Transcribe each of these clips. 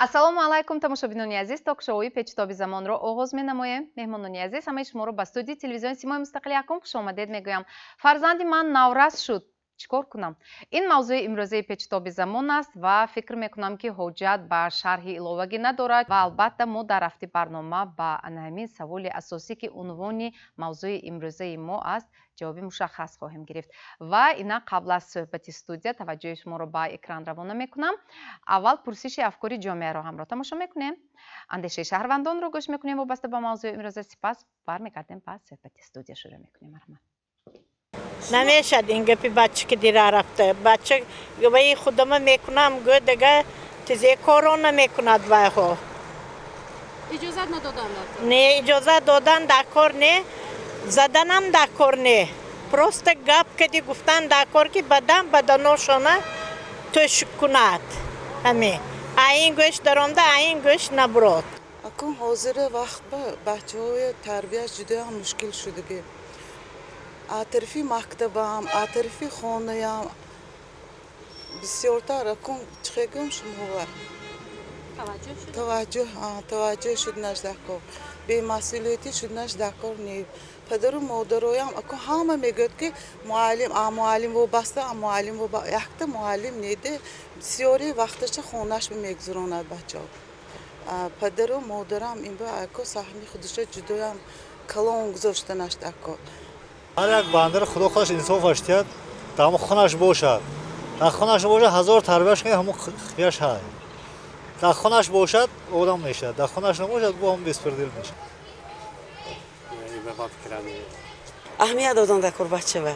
Ассалому алайкум, тамошобинони азиз. Ток-шоуи «Печутоби замонро» оғоз менамоем. Меҳмонони азиз, ҳамаи шуморо ба студияи телевизиони «Симои мустақили якум» хушомадед мегӯям. Фарзанди ман наврас шуд, чӣ кор кунам? Ин мавзӯи имрӯзаи «Печутоби замон» аст ва фикр мекунам, ки ҳоҷат ба шарҳи иловагӣ надорад. Ва албатта, мо дар рафти барнома ба ана ҳамин саволи асосӣ, ки унвони мавзӯи имрӯзаи мо аст, ҷавоби мушаххас хоҳем гирифт. Ва инак, қабл аз суҳбати студия таваҷҷӯҳи шуморо ба экран равона мекунам. Аввал пурсиши афкори ҷомеаро ҳамроҳ тамошо мекунем, андешаи шаҳрвандонро гӯш мекунем вобаста ба мавзӯи имрӯза, сипас бармегардем, ба суҳбати студия шурӯъ мекунем. Марҳамат. Намешад ин гапи бача ки дира рафта, бача ваи худама мекунам гӯ, дига тизе коро намекунад вайҳо. Иҷозат надодан дар кор? Не, иҷозат додан дар кор не, заданам дар кор не, просто гап кади гуфтан дар кор, ки бадан баданошона тӯшук кунад. Ҳаме а ин гӯш даромда, а ин гӯш набурод. Акун ҳозири вақт ба бачаҳои тарбияш ҷудоям мушкил шудагӣ, а тарафи мактабам, а тарафи хонаям бисёртар. Акун чӣ гӯм шумова? Таваҷҷӯҳ шуд. Таваҷҷӯҳ шуданаш дар кор, бемасъулиятӣ шуданаш дар кор не. Падару модароям акун ҳама мегӯяд, ки муаллим, а муаллим вобаста, а муаллим, якта муаллим неде, бисёри вақташа хонаш мегузаронад бачаҳо. Падару модарам ин ба ако саҳми худуша ҷудоям калон гузоштанаш дар кор. Ҳар як бандаро Худо худаш инсофаш диҳад. Дар ҳамон хонаш бошад, дар хонаш бошад, ҳазор тарбияш кунед, ҳамон хияш ҳай. Дар хонаш бошад, одам мешавад, дар хонаш набошад, бо ҳам беспредел мешавад. Аҳамият додан дар кор бачава,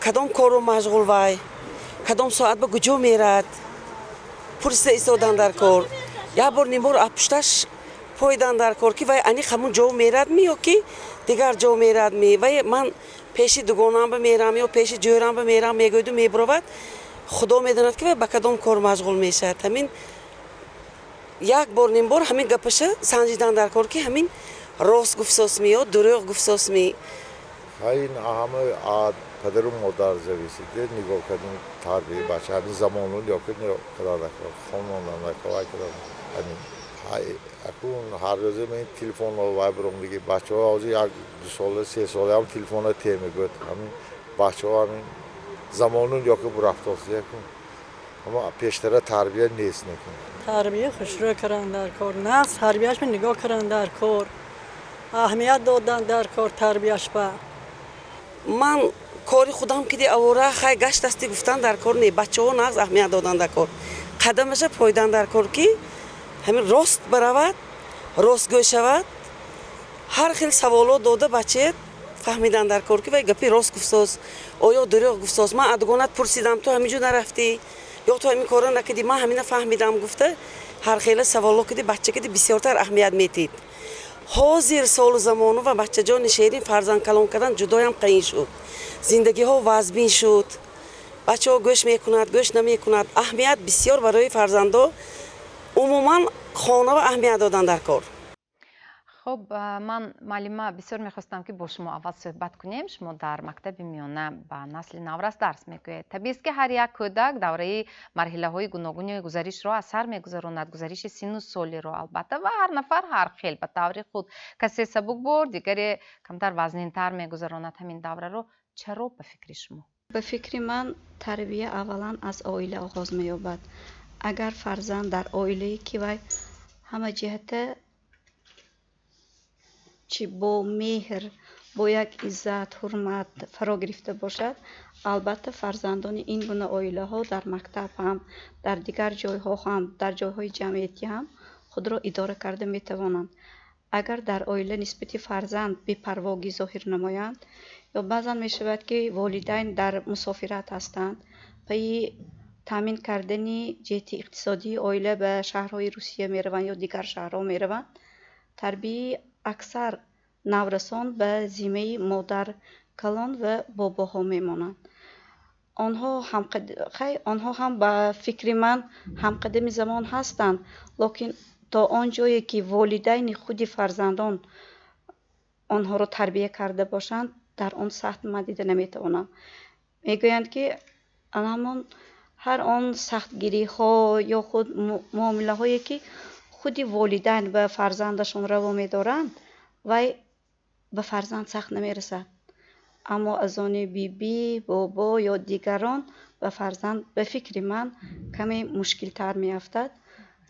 кадом корро машғул вай, кадом соат ба куҷо мерад, пурсида истодан дар кор. Як бор, ним бор аз пушташ пойдан дар кор, ки вай аниқ ҳамун ҷо мерадми ё ки дигар ҷо мерадми. Вай ман пеши дугонам ба мерам ё пеши ҷӯрам ба мерам мегӯяду мебуровад, Худо медонад, ки вай ба кадом кор машғул мешавад. Ҳамин як бор, ним бор ҳамин гапаша санҷидан дар кор, ки ҳамин рост гуфтсосми ё дурӯғ гуфтсосми. Ин ҳама падару модар зависит. Нигоҳ кардем, тарбияи бача ҳамин замону ё ки хонондан, ҳамин акун ҳар рӯза мен телефонро вай биромдиги бачаҳо ҳозир як дусола, 3 солаам телефонро те мегӯяд. Ҳамин бачаҳо ҳамин замону ё ки бурафтост, якун ама пештара тарбия нест некун. Тарбия хушрӯ кардан дар кор, нафс тарбияш нигоҳ кардан дар кор, аҳамият додан дар кор тарбияш ба. Ман кори худам киди авора хай гаштасти гуфтан дар кор не. Бачаҳо нағз аҳамият додан дар кор, қадамаша пойдан дар кор, ки ҳамин рост баравад, ростгӯй шавад. Ҳар хел саволот дода, бачаят фаҳмидан дар кор, ки вай гапи рост гуфтоз оё дурӯғ гуфтоз. Ман аз дугонат пурсидам, ту ҳамин ҷо нарафтӣ ё ту ҳамин корро накардӣ, ман ҳамина фаҳмидам гуфта, ҳар хела саволо киди, бача киди бисёртар аҳамият метид. Ҳозир солу замону ва бачаҷони шерин, фарзанд калон кардан ҷудоям қаин шуд, зиндагиҳо вазбин шуд. Бачаҳо гӯш мекунад, гӯш намекунад. Аҳамият бисёр барои фарзандо, умуман хонава аҳамият додан дар кор. Хуб, ман, муаллима, бисёр мехостам, ки бо шумо аввал суҳбат кунем. Шумо дар мактаби миёна ба насли наврас дарс мегӯед. Табиист, ки ҳар як кӯдак давраи марҳилаҳои гуногуни гузаришро аз сар мегузаронад, гузариши синну солиро, албатта, ва ҳар нафар ҳар хел, ба таври худ, касе сабукбор, дигаре камтар вазнинтар мегузаронад ҳамин давраро. Чаро, ба фикри шумо? Ба фикри ман, тарбия аввалан аз оила оғоз меёбад. Агар фарзанд дар оилае, ки вай ҳама ҷиҳата чӣ бо меҳр, бо як иззат, ҳурмат фаро гирифта бошад, албатта, фарзандони ин гуна оилаҳо дар мактаб ҳам, дар дигар ҷойҳо ҳам, дар ҷойҳои ҷамъиятӣ ҳам худро идора карда метавонанд. Агар дар оила нисбати фарзанд бепарвогӣ зоҳир намоянд, ё баъзан мешавад, ки волидайн дар мусофират ҳастанд, пайи таъмин кардани ҷиҳати иқтисодии оила ба шаҳрҳои Русия мераванд ё дигар шаҳрҳо мераванд, тарбияи аксар наврасон ба зиммаи модар калон ва бобоҳо мемонанд. Онҳо хай, онҳо ҳам, ба фикри ман, ҳамқадами замон ҳастанд, лекин то он ҷое, ки волидайни худи фарзандон онҳоро тарбия карда бошанд, дар он сатҳ ман дида наметавонам. Мегӯянд, ки ҳамон Ҳар он сахтгириҳо ё худ муомилаҳое, ки худи волидайн ба фарзандашон раво медоранд, вай ба фарзанд сахт намерасад, аммо аз они бибӣ, бобо ё дигарон ба фарзанд, ба фикри ман, каме мушкилтар меафтад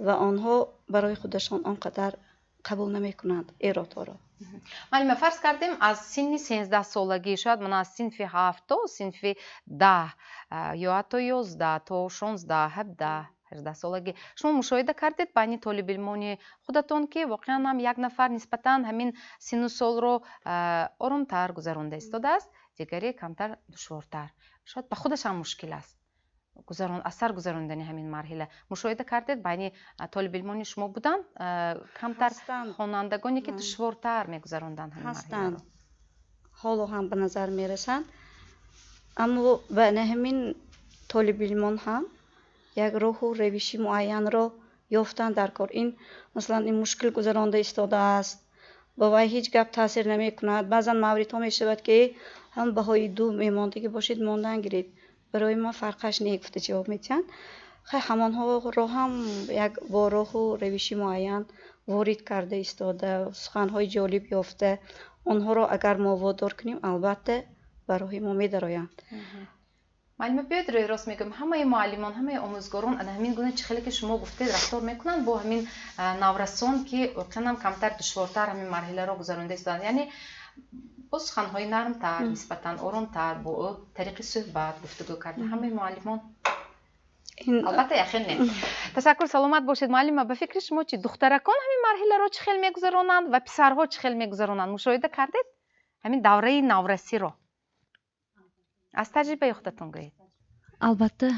ва онҳо барои худашон он қадар қабул намекунанд эродҳоро. Муаллима, фарз кардем, аз синни 13-солагӣ, шояд мана аз синфи ҳафт то синфи 10 ё ҳатто 11 то 16, 17, 18 солагӣ шумо мушоҳида кардед байни толибилмони худатон, ки воқеан ҳам як нафар нисбатан ҳамин синну солро оромтар гузаронда истодааст, дигаре камтар душвортар, шояд ба худаш ҳам мушкил аст аз сар гузарондани ҳамин марҳила. Мушоҳида кардед, байни толибилмони шумо буданд камтар хонандагоне, ки душвортар мегузаронданд ҳамин? Ҳастанд, ҳоло ҳам ба назар мерасанд, аммо ба ҳамин толибилмон ҳам як роҳу равиши муайянро ёфтан дар кор. Ин, масалан, ин мушкил гузаронда истодааст, ба вай ҳеҷ гап таъсир намекунад. Баъзан мавридҳо мешавад, ки ҳам баҳои ду мемондагӣ бошед, мондан гиред, барои ман фарқаш не, гуфта ҷавоб медиҳанд. Хай, ҳамонҳоро ҳам як бо роҳу равиши муайян ворид карда истода, суханҳои ҷолиб ёфта, онҳоро агар мо водор кунем, албатта ба роҳи мо медароянд. Муаллима, биёед рӯи рост мегӯем, ҳамаи муаллимон, ҳамаи омӯзгорон ана ҳамин гуна, чӣ хеле ки шумо гуфтед, рафтор мекунанд бо ҳамин наврасон, ки воқеан ҳам камтар душвортар ҳамин марҳиларо гузаронда истодаанд, яъне бо суханҳои нармтар, нисбатан оромтар, бо ӯ тариқи суҳбат, гуфтугӯ карда, ҳамаи муаллимон? Албатта, яхел не. Ташаккур, саломат бошед. Муаллима, ба фикри шумо чӣ, духтаракон ҳамин марҳиларо чӣ хел мегузаронанд ва писарҳо чӣ хел мегузаронанд? Мушоҳида кардед ҳамин давраи наврасиро? Аз таҷрибаи худатон гӯед. Албатта,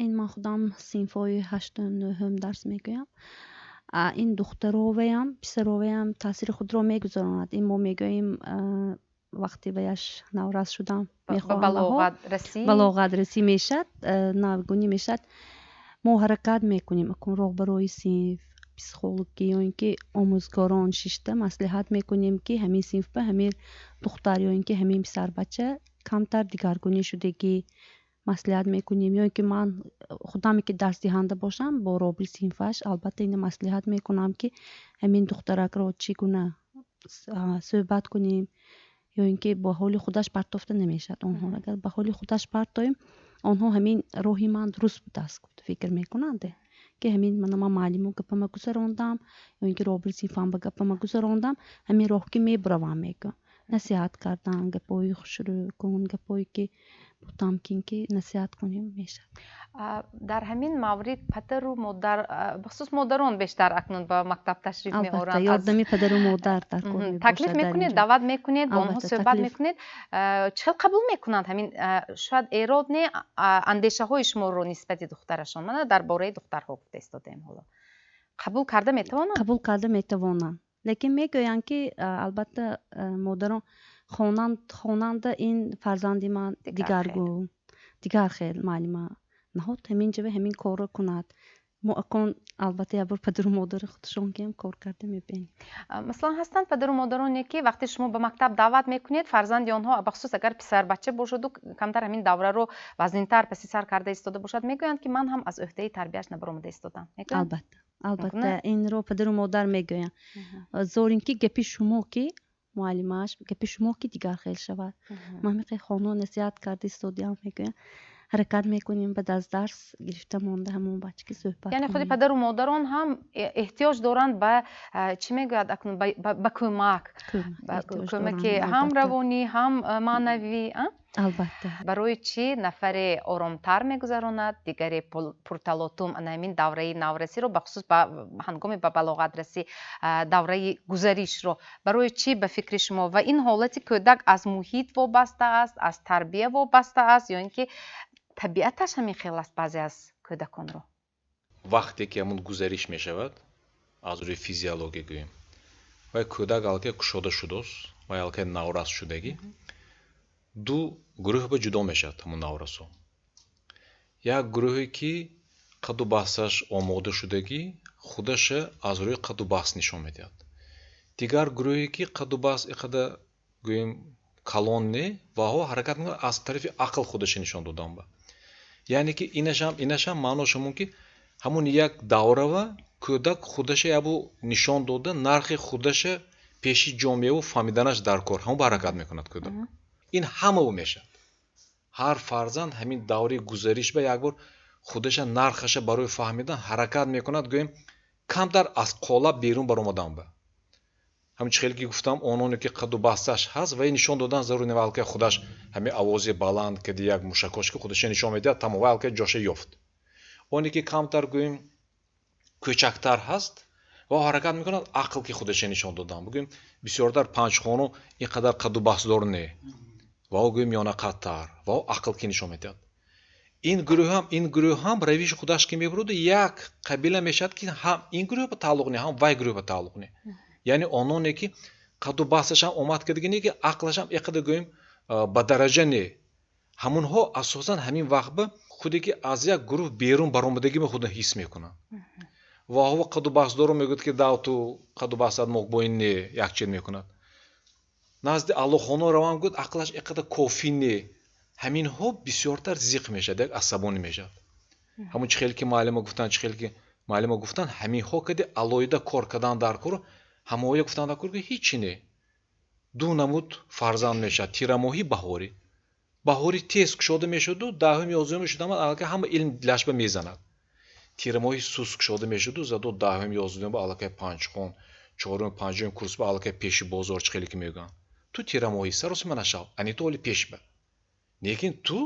ин ман худам синфҳои ҳаштум, нӯҳум дарс мегӯям. Ин духтароваям, писароваям таъсири худро мегузаронад. Ин мо мегӯем, вақте ба яш наврас шудам балоғат расӣ мешад, навгунӣ мешад, мо ҳаракат мекунем, акун роҳбарои синф, психологӣ ё ин ки омӯзгорон шишта маслиҳат мекунем, ки ҳамин синфба ҳамин духтар ё ин ки ҳамин писарбача камтар дигаргунӣ шудагӣ, маслиҳат мекунем. Ё ин ки ман худаме ки дарсдиҳанда бошам, бо роҳбари синфаш албатта ина маслиҳат мекунам, ки ҳамин духтаракро чӣ гуна суҳбат кунем, ё ин ки ба ҳоли худаш партофта намешавад. Онҳо агар ба ҳоли худаш партоем, онҳо ҳамин роҳи ман дуруст будааст фикр мекунанд, ки ҳамин мана ман муаллиму гапама гузарондам ё ин ки роҳбари синфам ба гапама гузарондам, ҳамин роҳ ки мебуравам, мегӯям. Насиҳат кардан, гапҳои хушрӯ кун, гапҳое ки бо тамкин ки насиҳат кунем, мешавад. Дар ҳамин маврид падару модар, бахусус модарон бештар акнун ба мактаб ташриф меоранд. Ёрдами падару модар дар кор. Таклиф мекунед, даъват мекунед, бо онҳо суҳбат мекунед, чӣ хел қабул мекунанд ҳамин, шояд эрод не, андешаҳои шуморо нисбати духтарашон? Мана дар бораи духтарҳо гуфта истодаем ҳоло. Қабул карда метавонанд? Қабул карда метавонанд, лекин мегӯянд, ки албатта модарон хонанда ин фарзанди ман дигаргун, дигар хел, муаллима, наҳот ҳамин ҷава ҳамин корро кунад. Мо акун албатта якбор падару модари худашон киам кор карда мебинем. Масалан, ҳастанд падару модароне, ки вақте шумо ба мактаб даъват мекунед фарзанди онҳо, бахусус агар писарбача бошаду камтар ҳамин давраро вазнинтар паси сар карда истода бошад, мегӯянд, ки ман ҳам аз ӯҳдаи тарбияш набаромада истодам. Албатта, албатта, инро падару модар мегӯянд. Зорин ки гапи шумо, ки муаллимааш, гапи шумо ки дигар хел шавад, ман мехоҳи хона насиҳат карда истодиам, мегӯянд. Ҳаракат мекунем, баъд аз дарс гирифта монда ҳамон бача ки суҳбат. Яъне худи падару модарон ҳам эҳтиёҷ доранд ба, чӣ мегӯяд акнун, ба кӯмак, кӯмаки ҳам равонӣ, ҳам маънавӣ. Албатта. Барои чӣ нафаре оромтар мегузаронад, дигаре пурталотум ана ҳамин давраи наврасиро, бахусус ҳангоми ба балоғат расӣ, давраи гузаришро? Барои чӣ, ба фикри шумо? Ва ин ҳолати кӯдак аз муҳит вобаста аст, аз тарбия вобаста аст ё ин ки табиаташ ҳамин хел аст баъзе аз кӯдаконро? Вақте ки ҳамун гузариш мешавад, аз рӯи физиология гӯем, вай кӯдак аллакай кушода шудааст, вай аллакай наврас шудагӣ. Ду гурӯҳ ба ҷудо мешавад ҳамун наврасо: як гурӯҳе, ки қадду басаш омода шудагӣ, худаша аз рӯи қадду бас нишон медиҳад, дигар гурӯҳе, ки қадду бас ин қадар, гӯем, калон не, ваҳо ҳаракат мекунад аз тарафи ақл худаша нишон додан. Ба Яъне ки инашам маънош ҳамон ки ҳамон як даврава кӯдак худаша ябу нишон дода, нархи худаша пеши ҷомеаву фаҳмиданаш дар кор, ҳамон ба ҳаракат мекунад кӯдак. Ин ҳамао мешавад. Ҳар фарзанд ҳамин давраи гузариш ба як бор худаша нархаша барои фаҳмидан ҳаракат мекунад, гӯем камтар аз қолаб берун баромадан ба. Ҳамин чӣ хеле ки гуфтам, ононе ки қаду басташ ҳаст ва нишон додан зарур не, аллакай худаш ҳамин овози баланд кади як мушакош ки худаша нишон медиҳад, тамом, вай аллакай ҷоша ёфт. Оне ки камтар гӯем кӯчактар ҳаст ва ҳаракат мекунад ақл ки худаша нишон додан. Бигӯем бисёртар панҷхону ин қадар қаду бастдор не, ва ӯ гӯем миёнақадтар, ва ӯ ақл ки нишон медиҳад. Ин гурӯҳ ҳам равиши худаш ки мебуруду як қабила мешавад ки ҳам ин гурӯҳ ба тааллуқ не, ҳам вай гурӯҳ ба тааллуқ не. Яъне ононе ки қаду басташам омад кардагӣ не, ки ақлашам ин қадар гӯем ба дараҷа не, ҳамонҳо асосан ҳамин вақт ба худе ки аз як гурӯҳ берун баромадагиро худро ҳис мекунанд. Ва ҳаво қаду бастдору мегӯяд ки дав ту қаду бастат моқбоин не, якчел мекунад. Назди аллохоно равам гӯяд ақлаш ин қадар кофӣ не. Ҳаминҳо бисёртар зиқ мешавад, як асабонӣ мешавад. Ҳамон чӣ хеле ки муаллима гуфтанд, чӣ хеле ки муаллима гуфтанд, ҳаминҳо кади алоҳида кор кардан дар кор, ҳамоя гуфтан дар кор ки ҳичи не. Ду намуд фарзанд мешавад, тирамоҳӣ, баҳорӣ. Баҳорӣ тез кушода мешуду даҳум ёздаҳум шудамад аллакай ҳама илм дилашба мезанад. Тирамоҳӣ суст кушода мешуду заду даҳум ёздаҳум ба аллакай панҷхон, чорум панҷум курс ба аллакай пеши бозор чӣ хеле ки мегӯянд. Ту тирамоҳӣ саросима нашав, ани ту оли пеш ба. Лекин ту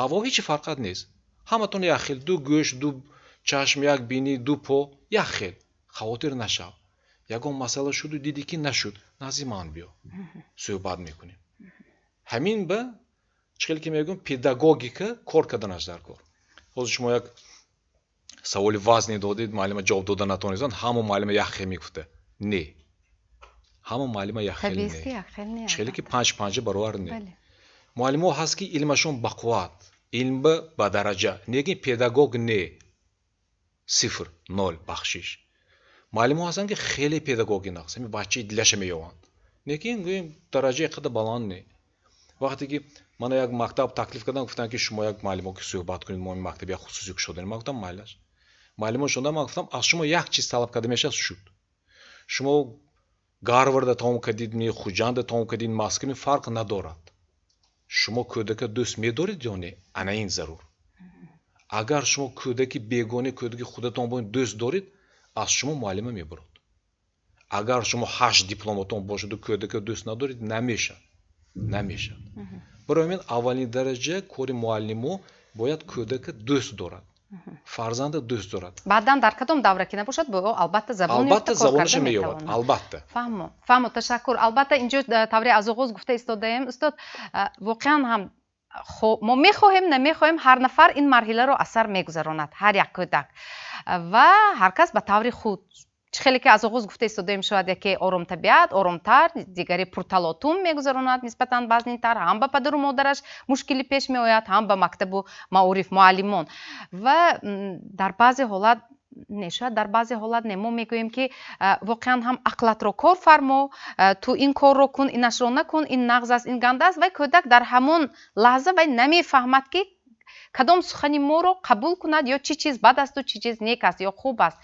аво ҳеҷ фарқат нест. Ҳаматон як хел, ду гӯш, ду чашм, як бинӣ, ду по, як хел. Хавотир нашав. Ягон масъала шуду дидӣ ки нашуд, назди ман биё. Суҳбат мекунем. Ҳамин ба чӣ хеле ки мегӯям педагогика кор карданаш дар кор. Ҳозир шумо як саволи вазне додед, муаллима ҷавоб дода натонистанд, ҳама муаллима як хел мегуфта. Не. Ҳама муаллима як хел не. Чӣ хеле ки панҷ панҷа баровар не. Муаллимҳо ҳаст ки илмашон бақувват, илм ба дараҷа, лекин педагог не. Сифр, нол, бахшиш. Муаллимҳо ҳастанд ки хеле педагоги нақс, ҳамин бачаи дилаша меёванд. Лекин гӯем дараҷаи қадар баланд не. Вақте ки мана як мактаб таклиф кардам, гуфтанд ки шумо як муаллимо ки суҳбат кунед, мо ин мактаб як хусусӣ кушодаем. Ман гуфтам майлаш. Муаллимо шонда ман гуфтам аз шумо як чиз талаб карда мешавад, шуд. Шумо Гарварда тамом кардид, ми Хуҷанда тамом кардид, Москва, фарқ надорад. Шумо кӯдака дӯст медоред ё не? Ана ин зарур. Агар шумо кӯдаки бегона, кӯдаки худатон бо дӯст доред, аз шумо муаллима мебурад. Агар шумо 8 дипломатон бошаду кӯдака дӯст надоред, намешавад. Намешавад. Барои ҳамин аввалин дараҷа кори муаллимо бояд кӯдака дӯст дорад. Фарзанда дӯст дорад. Баъдан дар кадом давра ки набошад, бо ӯ албатта забон албатта забонашо меёбад, албатта. Фаҳмо, фаҳмо, ташаккур. Албатта инҷо тавре аз оғоз гуфта истодаем, устод, воқеан ҳам мо мехоҳем, намехоҳем, ҳар нафар ин марҳиларо аз сар мегузаронад, ҳар як кӯдак. Ва ҳар кас ба таври худ. Чӣ хеле ки аз оғоз гуфта истодаем, шояд яке оромтабиат, оромтар, дигаре пурталотум мегузаронад, нисбатан вазнинтар, ҳам ба падару модараш мушкилӣ пеш меояд, ҳам ба мактабу маориф, муаллимон. Ва дар баъзе ҳолат не, шояд дар баъзе ҳолат не, мо мегӯем ки воқеан ҳам ақлатро кор фармо, ту ин корро кун, инашро накун, ин нағз аст, ин ганда аст. Вай кӯдак дар ҳамон лаҳза вай намефаҳмад ки кадом сухани моро қабул кунад ё чӣ чиз бад асту чӣ чиз нек аст ё хуб аст.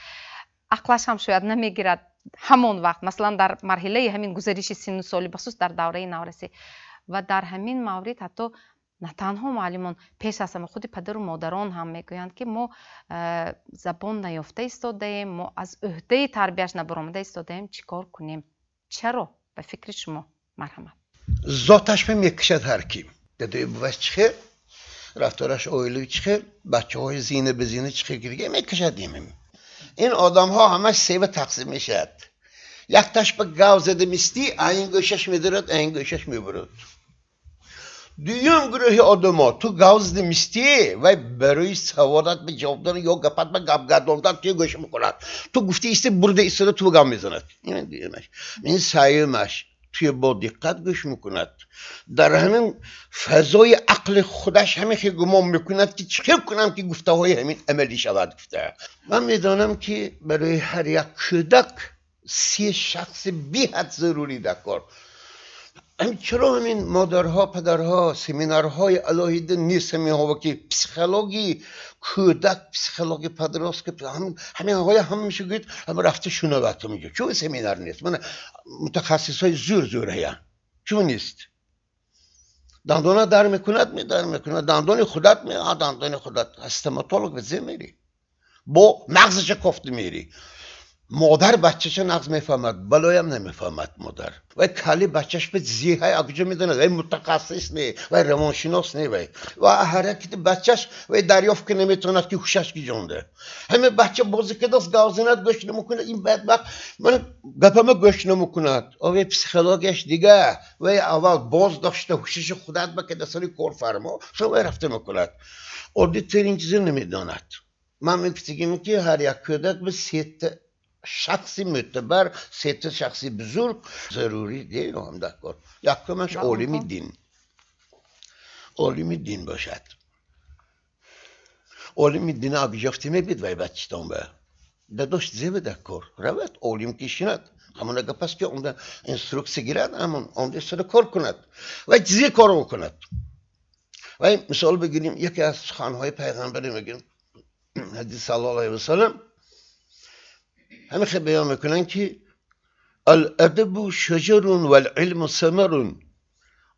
Ақлаш ҳам шояд намегирад ҳамон вақт, масалан дар марҳилаи ҳамин гузариши синну соли, бахусус дар давраи наврасӣ. Ва дар ҳамин маврид ҳатто на танҳо муаллимон, пеш аз ҳама худи падару модарон ҳам мегӯянд ки мо забон наёфта истодаем, мо аз ӯҳдаи тарбияш набаромада истодаем, чӣ кор кунем? Чаро? Ба фикри шумо, марҳамат. Зоташ мекашад ҳар ки. Дадои буваш чӣ хел, рафтораш оилави чӣ хел, бачаҳои зина ба зина чӣ хел дига мекашад имем. Ин одамҳо ҳамаш сева тақсим мешавад. Якташ ба гав зада мистӣ, айн гӯшаш медорад, айн гӯшаш мебурад. Дуюм гурӯҳи одамо ту гав зада мистӣ, вай барои саволат ба ҷавоб додан ё гапат ба гап гардондан туя гӯша мекунад. Ту гуфти исти бурда истода ту гав мезанад. Ин дуюмаш. Ин сеюмаш туя бо диққат гӯш мекунад. Дар ҳамин фазои ақли худаш ҳамин хел гумон мекунад ки чӣ хел кунам ки гуфтаҳои ҳамин амалӣ шавад гуфта. Ман медонам ки барои ҳар як кӯдак се шахси беҳад зарурӣ дар кор. Чаро ҳамин модарҳо, падарҳо семинарҳои алоҳида нест, ҳаминҳо ки психологии кӯдак, психологии подростка, ҳаминҳоя ҳамаша гӯед, ҳама рафта шунавад ҳаминҷо. Чун семинар нест? Мана мутахассисҳои зӯр зӯр ҳаянд. Чун нест? Дандона дар мекунад, дар мекунад. Дандони худат, дандони худат. Стоматолог ба зе мерӣ? Бо мағзаша кофта мерӣ. Модар бачаша нағз мефаҳмад, балоям намефаҳмад модар. Вай кали бачаш ба зиҳай акуҷо медонад, вай мутахассис не, вай равоншинос не, вай. Ва ҳаракати бачаш вай дарёфт ки наметавонад ки ҳушаш гиҷонда. Ҳама бача бозӣ кардааст, гав занад, гӯш намекунад, ин бадбахт ман гапама гӯш намекунад. Вай психологияш дига, вай аввал боз дошта ҳушаши худат ба када сари кор фармо, со вай рафта мекунад. Оддитарин чизе намедонад. Ман мегуфтагим ки ҳар як кӯдак ба сета шахси мӯътабар, сета шахси бузург зарурӣ деҳам дар кор. Якумаш олими дин. Олими дин бошад. Олими дин агиҷофти мебид вай бачитон ба. Дадош зеба дар кор. Равад олим ки шинад. Ҳамона гап аст ки онда инструксия гирад, ҳамон онда истода кор кунад. Вай чизе кор мекунад. Вай мисол бигирем, яке аз суханҳои пайғамбаре мегирем, ҳадис саллаллоҳу алайҳи васаллам, ҳамин хел баён мекунанд ки аладабу шаҷарун валилму самарун.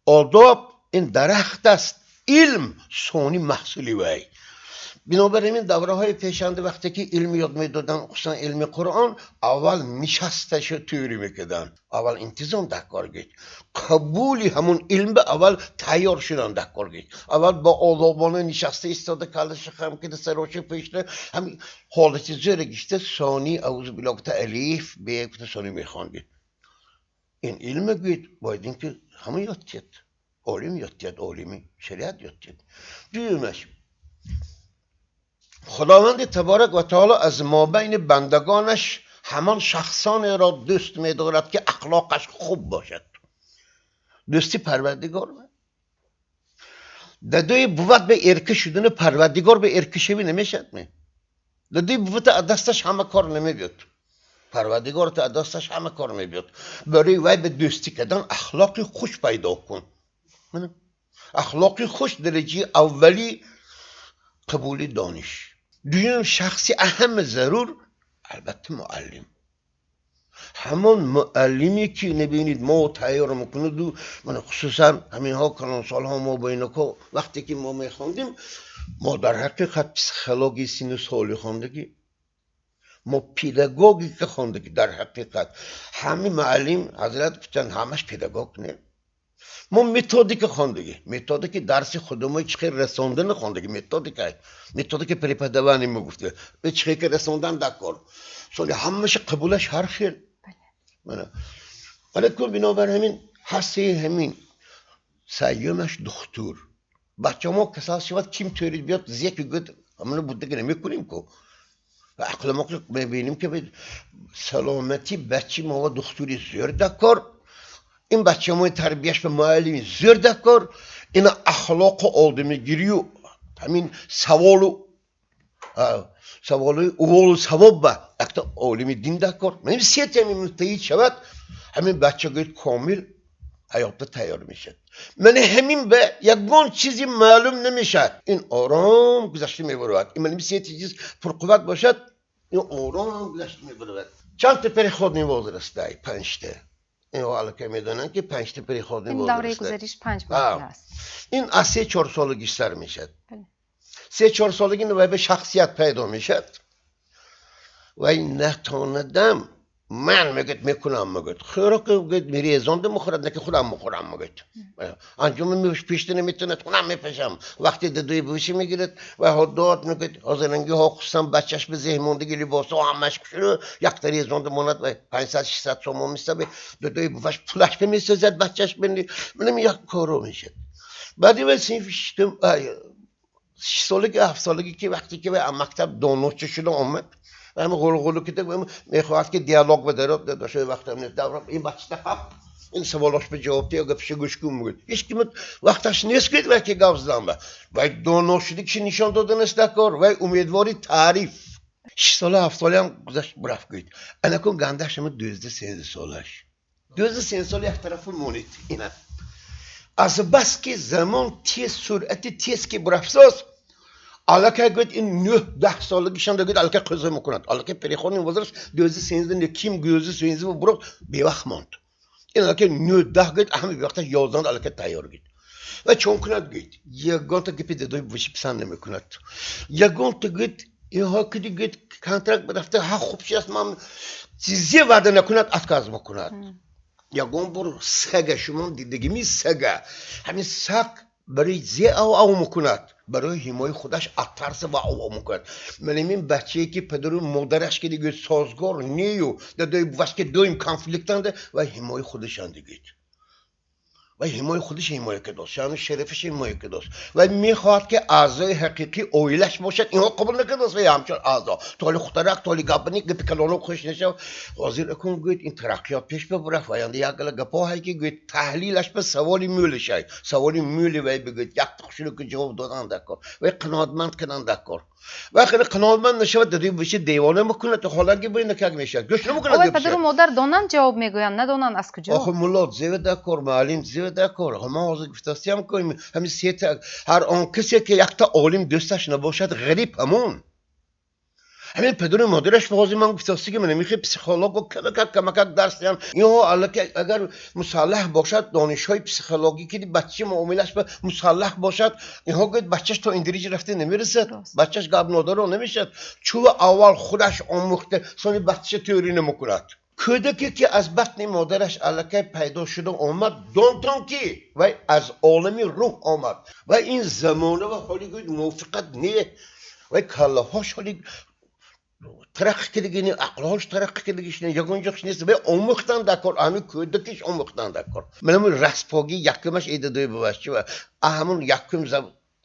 Одоб ин дарахт аст, илм сони маҳсули вай. Бинобар ин давраҳои пешанда вақте ки илм ёд медоданд, хусусан илми Қуръон, аввал нишасташо тӯрӣ мекарданд, аввал интизом дар кор гирифт, қабули ҳамун илм ба аввал тайёр шудан дар кор гирифт, аввал бо одобона нишаста истода, калаша хам кида, сароши пешта, ҳамин ҳолати зӯра гишта, сони аузу биллоҳ гуфта алиф бе гуфта сони мехондид. Ин илме гӯед бояд ин ки ҳама ёд тиҳад, олим ёд тиҳад, олими шариат ёд тиҳад. Дуюмаш, худованди таборак ва таоло аз мобайни бандагонаш ҳамон шахсонеро дӯст медорад ки ахлоқаш хуб бошад. Дӯсти парвардигор дадои буват ба эрка шудани парвардигор ба эркашавӣ намешавад ме. Дадои бувата аз дасташ ҳама кор намебиёд. Парвардигорта аз дасташ ҳама кор мебиёд. Барои вай ба дӯстӣ кардан ахлоқи хуш пайдо кун. Ахлоқи хуш дараҷаи аввали қабули дониш. Дуюм шахси аҳами зарур албатта муаллим. Ҳамон муаллиме ки набинед мо тайёр мекунаду, мана хусусан ҳаминҳо калонсолҳо мо бо иноко вақте ки мо мехондем, мо дар ҳақиқат психологияи синну соли хондагӣ, мо педагогика хондагӣ. Дар ҳақиқат ҳамин муаллим ҳазрат гуфтанд ҳамаш педагог не. Мо методика хондагӣ, методики дарси худумои чӣ хел расондани хондагӣ, методика, методика преподавания мо гуфта, чӣ хел ки расондан дар кор. Соли ҳамаша қабулаш ҳар хел. Мана кун бинобар ҳамин ҳастаи ҳамин сеюмаш духтур. Бачамо касал шавад, ким тӯрид биёд, зеки гӯяд, ҳамона буддаги намекунем ку. Ақли мо мебинем ки саломати бачи мо духтури зӯр дар кор, ин бачамои тарбияш ба муаллими зӯр дар кор, ина ахлоқу одамигирию ҳамин саволу саволу уволу савоб ба якта олими дин дар кор. Ман сети ҳамин муттаҳид шавад, ҳамин бача гӯяд комил ҳаётда тайёр мешавад. Мана ҳамин ба ягон чизи маълум намешавад, ин ором гузашта мебарояд. Ин мана сети чиз пурқувват бошад, ин ором гузашта мебарояд. Чандта переходный возраст дай? Панҷта. Инҳо аллакай медонанд ки панҷта переходный возраст. Ин давраи гузариш панҷ марҳила аст. Ин аз 3-4 солагӣ сар мешавад. 3-4 солагӣ вай ба шахсият пайдо мешавад. Вай натонадам ман мегӯяд мекунам, мегӯяд хӯрок мегӯяд мерезонда мехӯрад, на ки худам мехӯрам, мегӯяд анҷоми пешта наметавонад, худам мепешам. Вақте дадои бувиши мегирад ва ҳо дод мегӯяд, ҳозирангиҳо хусусан бачаш ба зеҳмондагӣ либосҳо ҳамаш кушуду якта резонда монад ва 500-600 сомон месабе, дадои буваш пулаш бемесозад, бачаш менам як коро мешад. Баъди вай синфи шиштум, 6 солагӣ, 7 солагӣ ки вақте ки вай мактаб доноча шуда омад, ҳама ғулғулу кида мехоҳад ки диалог бадарад, дадошои вақтам нест, давра ин бачта қап ин саволош ба ҷавоб диҳ, гапша гӯш кун мегӯяд. Ҳеҷ ким вақташ нест ки вай ки гап задан ба. Вай доно шуда ки нишон доданаст дар кор, вай умедвори таъриф. 6 сола, 7 солаам гузашт рафт гӯяд. Анакун гандаш ҳама 12-13 солаш. 12-13 сола як тарафу монед ина. Аз бас ки замон тез, суръати тез ки бурафтааст, аллакай гӯяд ин 9-10 солагишанда гӯяд аллакай қӯза мекунад, аллакай переходный возраст 12-13 ким 12-13 буроқ бевақт монд. Ин аллакай 9-10 гӯяд, ҳама бевақташ 11 аллакай тайёр гӯяд. Ва чон кунад гӯяд? Ягонта гапи дадои буваши писанд намекунад. Ягонта гӯяд инҳо киди гӯяд контракт рафта ҳа хуб шиаст, ман чизе ваъда накунад, отказ мекунад. Ягон бор сага шумо дидагими? Сага, ҳамин саг барои зе ав ав мекунад, барои ҳимояи худаш аз тарса ва ав ав мекунад. Манамин бачае ки падару модараш ки дигӯяд созгор нею, дадои буваш ки доим конфликтанда, ва ҳимояи худашан дигӯяд, ва ҳимояи худаш ҳимоя кардааст, шаъну шарафаш ҳимоя кардааст ва мехоҳад ки аъзои ҳақиқии оилаш бошад. Инҳо қабул накардааст ва ҳамчун аъзо толи хутарак, толи гапни гапи калоно хуш нашав. Ҳозир акун гӯяд ин тараққиёт пеш бибурав ва янда як гала гапҳое ки гӯяд таҳлилаш ба саволи мӯлишай, саволи мӯли вай бигӯяд якта хушро ки ҷавоб додан даркор, вай қаноатманд кардан даркор. Ва хеле қаноатманд нашавад, дадои биши девона мекунад, ҳоланги бо ина как мешавад, гӯш намекунад. Овай падару модар донанд ҷавоб мегӯянд, надонанд аз куҷо? Охи мулло зева даркор, муаллим зева даркор. Ман ҳозир гуфтастиам ки ҳамин сета ҳар он касе ки якта олим дӯсташ набошад, ғариб ҳамон ҳамин падару модараш. Ҳозир ман гуфтасти ки ман мехоҳ психолого камакак камакак дарс диҳам. Инҳо аллакай агар мусаллаҳ бошад, донишҳои психологӣ ки бачаи муомилаш ба мусаллаҳ бошад, инҳо гӯяд бачаш то ин дариҷа рафта намерасад, бачаш гапнодаро намешавад. Чува аввал худаш омӯхта, сони бача тӯрӣ намекунад. Кӯдаке ки аз батни модараш аллакай пайдо шуда омад, донтон ки вай аз олами рӯҳ омад ва ин замона ва ҳоли гӯяд мувофиқат не, вай каллаҳош ҳоли тараққӣ кардагини, ақлҳош тараққӣ кардагиш не, ягон ҷош нест. Вай омӯхтан даркор, ҳамин кӯдакиш омӯхтан даркор. Манамун распогӣ якумаш эдадои буваш чува ҳамун якум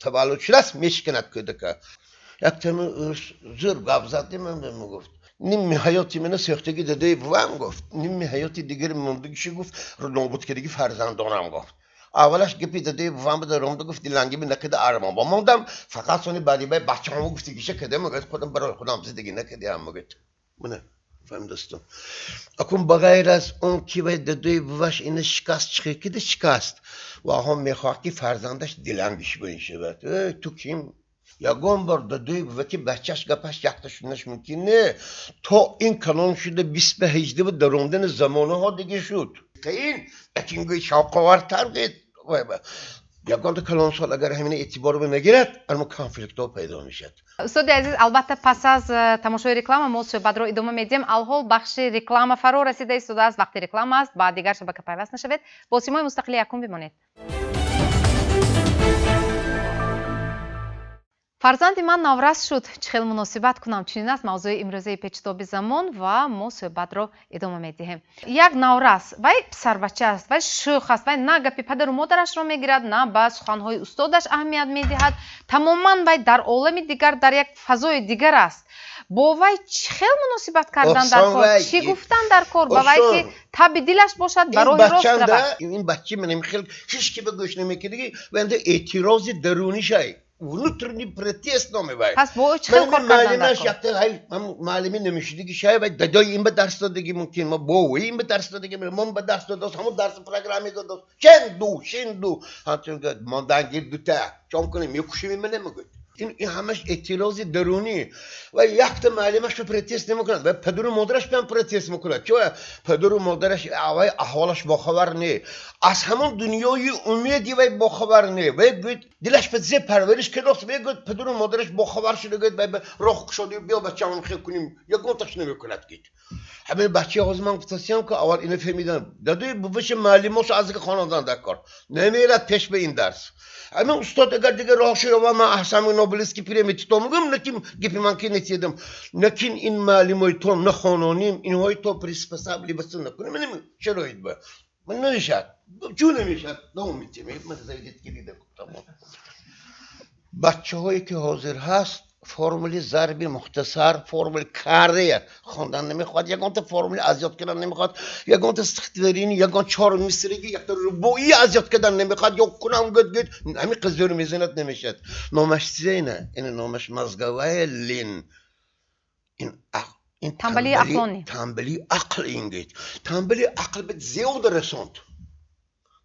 таваллуд шудааст, мешиканад кӯдака. Яктами зӯр гап задем, мегуфт ними ҳаёти мана сӯхтаги дадои бувам, гуфт ними ҳаёти дигари мондагиши, гуфт нобуд кардаги фарзандонам. Гуфт аввалаш гапи дадои бувам даромда, гуфт дилангиби накарда армон бо мондам, фақат сони баъди бай бачаҳомо гуфтагиша кардам, мегӯяд худам барои худам зиндагӣ накардиам, мегӯяд. Мана фаҳмидастон, акун ба ғайр аз он ки вай дадои буваш ина шикаст, чӣ кида шикаст, ва ҳон мехоҳад ки фарзандаш дилангиш бо ин шавад. Ту ким? Ягон бор дадои бува ки бачаш гапаш якта шунаш мумкин не. То ин калон шуда 20 ба 18 даромдани замонаҳо дига шуд қиин, лекин гӯй шавқовартар гӯед. Ягонта калонсол агар ҳамина эътибор ба нагирад, ама конфликтҳо пайдо мешавад. Устоди азиз, албатта, пас аз тамошои реклама мо суҳбатро идома медиҳем. Алҳол бахши реклама фаро расида истодааст, вақти реклама аст. Ба дигар шабака пайваст нашавед, бо Симои мустақили якум бимонед. Фарзанди ман наврас шуд, чӣ хел муносибат кунам? Чунин аст мавзӯи имрӯзаи Печитоби замон ва мо суҳбатро идома медиҳем. Як наврас, вай писарбача аст, вай шӯх аст, вай на гапи падару модарашро мегирад, на ба суханҳои устодаш аҳамият медиҳад. Тамоман вай дар олами дигар, дар як фазои дигар аст. Бо вай чӣ хел муносибат кардан дар кор, чӣ гуфтан дар кор ба вай, ки таби дилаш бошад, ба роҳи рост равад? Ин бача манам хел ҳеч ки ба гӯш намекардаги, ванда эътирози дарунишай, внутренний протест номи вай. Пас бо ӯ чӣ хел кор кардан дар кор? Якта ҳай муаллими намешудаги шай, вай дадои ин ба дарс додаги мумкин, ма бовои ин ба дарс додаги, мон ба дарс додааст, ҳамон дарси программе додааст. Чен ду шен ду ҳамчун мондангир дута чон кунем, мекушем мана, мегӯяд. Ин ҳамаш эътирози дарунӣ ва якта муаллимаш ба протест намекунад ва падару модараш ба протест мекунад. Чо падару модараш вай аҳволаш бохабар не, аз ҳамон дунёи умеди вай бохабар не. Вай гӯяд дилаш ба зе парвариш кардааст, вай гӯяд падару модараш бохабар шуда, гӯяд вай роҳ кушоди, биё бачаам хел кунем, ягонташ намекунад. Гӯяд ҳамин бачаи ҳозир ман гуфтасиям ки аввал ина фаҳмидан дадои буваши муаллимош аз хонандан дар кор намерад пеш ба ин дарс. Ҳамин устод агар дигар роҳшо ёва, ман аҳсами Нобелевский премия тито мегӯям, лекин гапи ман ки нетидам, лекин ин муаллимои то нахононим, инҳои то приспосабливаться накунем, манам шароит ба ман намешавад. Чун намешавад, давом метиҳем. Ман заведет ки дида гуфтам, бачаҳое ки ҳозир ҳаст, формули зарби мухтасар, формули кария хондан намехоҳад, ягонта формули аз ёд кардан намехоҳад, ягонта стихотворение, ягон чор мисриги, якта рубоӣ аз ёд кардан намехоҳад. Ё кунам гӯд гӯд ҳамин қиз зӯр мезанад, намешавад. Номаш чизена? Ина номаш мозговая лень. Ин ин Танбалии ақлонӣ. Танбалии ақл. Ин гӯед танбалии ақл ба зиёда расонд.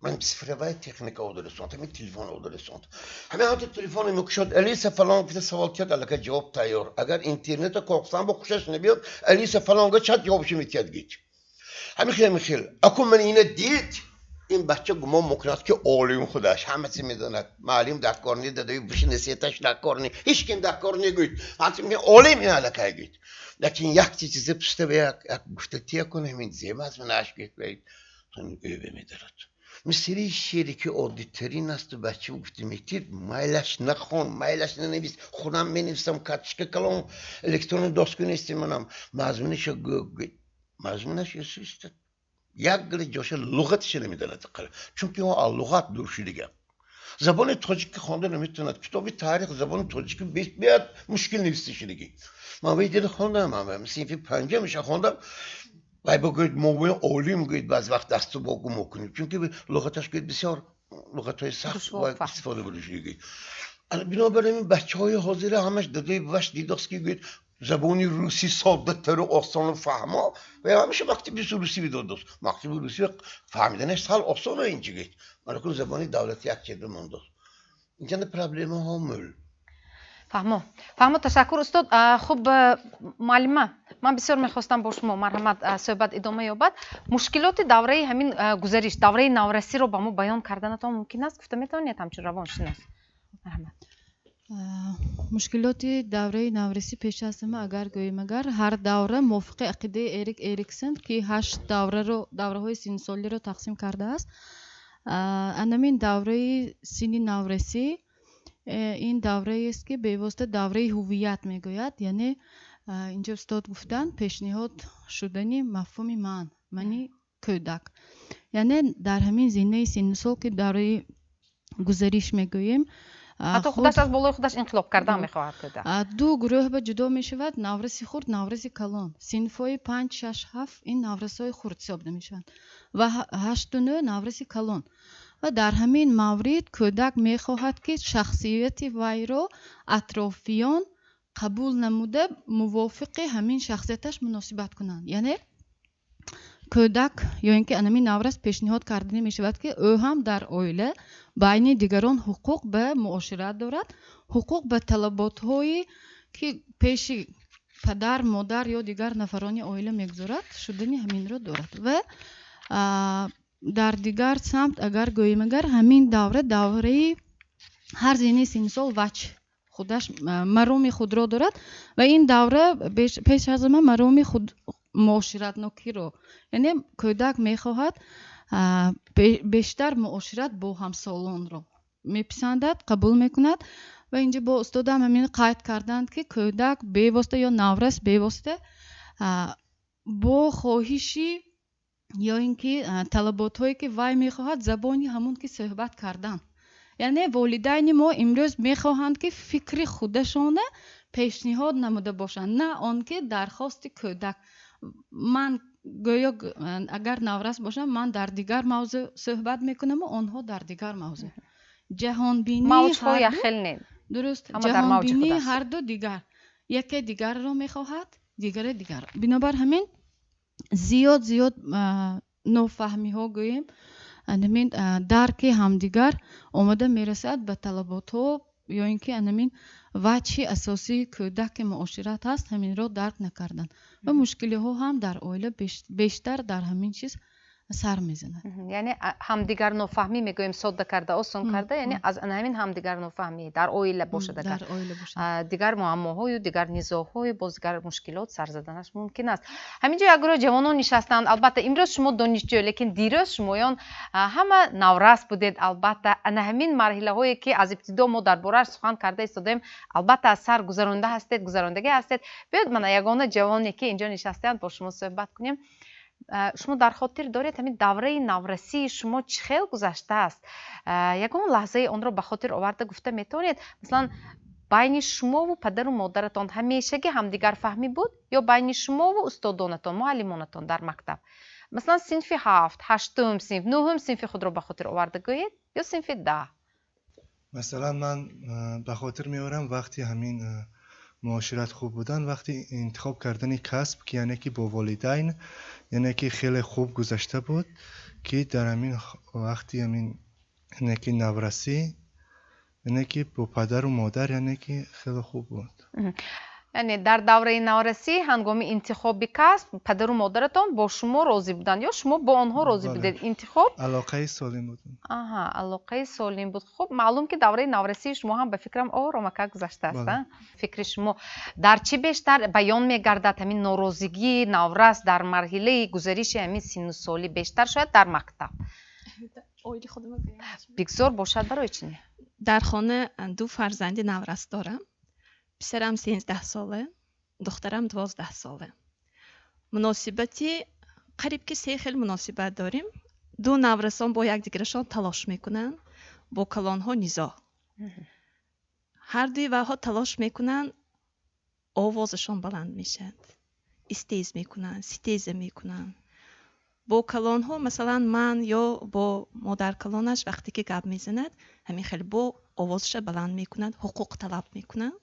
Ман цифровая техника одаресонт, ҳамин телефон одаресонт. Ҳамин ҳамто телефоне мекушод, Алиса фалон гуфта савол тиёд, аллакай ҷавоб тайёр. Агар интернета кофтан бо хушаш набиёд, Алиса фалонга чат ҷавобшо метиҳад гич. Ҳамин хел, ҳамин хел. Акун ман ина дид, ин бача гумон мекунад, ки олим худаш ҳама чиз медонад. Муаллим дар кор не, дадои буши насиҳаташ дар кор не, ҳеҷ ким дар кор негӯйд. Олим ин аллакай гӯйд. Лекин як чизе пушта ба як гуфта тия кун, ҳамин зем аст, манаш гӯйд, ӯ медарад. Мисри шере ки оддитарин асту бача гуфта метир, майлаш нахон, майлаш нанавис, худам менависам, карточка калон, электронный доска нестем манам. Мазмунаша гӯ, мазмунаш ёсиста. Як гили ҷоша луғатиша намедонад, чунки ӯ аз луғат дур шудига. Забони тоҷикӣ хонда наметавонад. Китоби таърих забони тоҷикӣ беҳад мушкил нависта шудагӣ. Ман вай дида хондам, ман синфи панҷамиша хондам. Вай бо гӯяд, мо гӯем олим гӯяд, баъзе вақт дасту бо гум мекунем, чунки луғаташ гӯяд бисёр луғатҳои сахт истифода бурда шудагӣ. Бинобар ин бачаҳои ҳозира ҳамаш дадои буваш дидост, ки гӯяд забони русӣ соддатару осону фаҳмо, ва ҳамеша мактаби русӣ бидодост. Мактаби русӣ фаҳмиданаш сал осона инчи гӯяд. Манакун забони давлати як чеда мондост. Инҷанда проблемаҳо мӯл. Фаҳмо, фаҳмо, ташаккур, устод. Хуб, муаллима, ман бисёр мехостам бо шумо, марҳамат, суҳбат идома ёбад. Мушкилоти давраи ҳамин гузариш, давраи наврасиро ба мо баён карданатон мумкин аст? Гуфта метавонед ҳамчун равоншинос? Марҳамат. Мушкилоти давраи наврасӣ пеш аз ҳама, агар гӯем, агар ҳар давра мувофиқи ақидаи Эрик Эриксон, ки ҳашт давраро, давраҳои синнусолиро тақсим кардааст, анамин давраи синни наврасӣ ин давраест, ки бевосита давраи ҳуввият мегӯяд, яъне инҷо устод гуфтанд, пешниҳод шудани мафҳуми ман, мани кӯдак, яъне дар ҳамин зинаи синнусол, ки давраи гузариш мегӯем. Ҳатто худаш аз болои худаш инқилоб кардан мехоҳад кӯдак. Ду гурӯҳ ба ҷудо мешавад: навраси хурд, навраси калон. Синфҳои панҷ, шаш, ҳафт ин наврасҳои хурд ҳисоб мешаванд ва ҳашту нӯ навраси калон. Ва дар ҳамин маврид кӯдак мехоҳад, ки шахсияти вайро атрофиён қабул намуда, мувофиқи ҳамин шахсияташ муносибат кунанд. Яъне кӯдак ё ин ки анамин наврас пешниҳод карданӣ мешавад, ки ӯ ҳам дар оила байни дигарон ҳуқуқ ба муошират дорад, ҳуқуқ ба талаботҳое, ки пеши падар, модар ё дигар нафарони оила мегузорад, шудани ҳаминро дорад. Ва дар дигар самт агар гӯем, агар ҳамин давра, давраи ҳар зинаи синнусол ваҷ худаш мароми худро дорад ва ин давра пеш аз ҳама мароми худ муоширатнокиро, яъне кӯдак мехоҳад бештар муошират бо ҳамсолонро меписандад, қабул мекунад. Ва инҷо бо устодам ҳамин қайд карданд, ки кӯдак бевосита ё наврас бевосита бо хоҳиши ё ин ки талаботҳое, ки вай мехоҳад, забони ҳамун ки суҳбат кардан, яъне волидайни мо имрӯз мехоҳанд, ки фикри худашона пешниҳод намуда бошанд, на он ки дархости кӯдак. Ман гӯё агар наврас бошам, ман дар дигар мавзӯъ суҳбат мекунаму онҳо дар дигар мавзӯъ. Ҷаҳонбинии мавҷҳо якхел не. Дуруст, ҷаҳонбинии ҳарду дигар, яке дигарро мехоҳад, дигаре дигар. Бинобар ҳамин зиёд зиёд нофаҳмиҳо гӯем, анамин дарки ҳамдигар омада мерасад ба талаботҳо ё ин ки анамин ваҷҳи асосии кӯдак, ки муошират ҳаст, ҳаминро дарк накардан ва мушкилиҳо ҳам дар оила бештар дар ҳамин чиз сар мезанад. Яъне ҳамдигар нофаҳмӣ мегӯем, содда карда, осон карда, яъне аз ҳамин ҳамдигар нофаҳмӣ дар оила бошад, агар дигар муаммоҳою дигар низоъҳою боз дигар мушкилот сар заданаш мумкин аст. Ҳамин ҷо як гурӯҳ ҷавонон нишастанд. Албатта, имрӯз шумо донишҷӯ, лекин дирӯз шумоён ҳама наврас будед. Албатта, ана ҳамин марҳилаҳое, ки аз ибтидо мо дар борааш сухан карда истодаем, албатта, аз сар гузаронда ҳастед, гузарондагӣ ҳастед. Биёед, мана ягона ҷавоне, ки инҷо нишастаанд, бо шумо суҳбат кунем. Шумо дар хотир доред, ҳамин давраи наврасии шумо чӣ хел гузаштааст? Ягон лаҳзаи онро ба хотир оварда гуфта метавонед? Масалан, байни шумову падару модаратон ҳамешагӣ ҳамдигарфаҳмӣ буд ё байни шумову устодонатон, муаллимонатон дар мактаб? Масалан, синфи ҳафт, ҳаштум синф, нӯҳум синфи худро ба хотир оварда гӯед ё синфи 10. Масалан, ман ба хотир меорам вақти ҳамин муошират хуб будан, вақти интихоб кардани касб, ки яъне ки бо волидайн, яъне ки хеле хуб гузашта буд. Ки дар ҳамин вақти ҳамин яъне ки наврасӣ, яъне ки бо падару модар, яъне ки хеле хуб буд. Яъне дар давраи наврасӣ, ҳангоми интихоби касб, падару модаратон бо шумо розӣ буданд ё шумо бо онҳо розӣ будед? Интихоб алоқаи солим буд. Аҳа, алоқаи солим буд. Хуб, маълум ки давраи наврасии шумо ҳам, ба фикрам, оромака гузаштааст. Фикри шумо, дар чӣ бештар баён мегардад ҳамин норозигии наврас дар марҳилаи гузариши ҳамин синну солӣ? Бештар шояд дар мактаб? Бигзор бошад, барои чӣ не? Дар хона ду фарзанди наврас дорам. Писарам 13сола, духтарам 12сола. Муносибати қариб ки се хел муносибат дорем. Ду наврасон бо якдигарашон талош мекунанд, бо калонҳо низоъ. Ҳардуи вайҳо талош мекунанд, овозашон баланд мешавад, истез мекунанд, ситеза мекунанд. Бо калонҳо, масалан, ман ё бо модаркалонаш вақте ки гап мезанад, ҳамин хел бо овозаша баланд мекунад, ҳуқуқ талаб мекунад.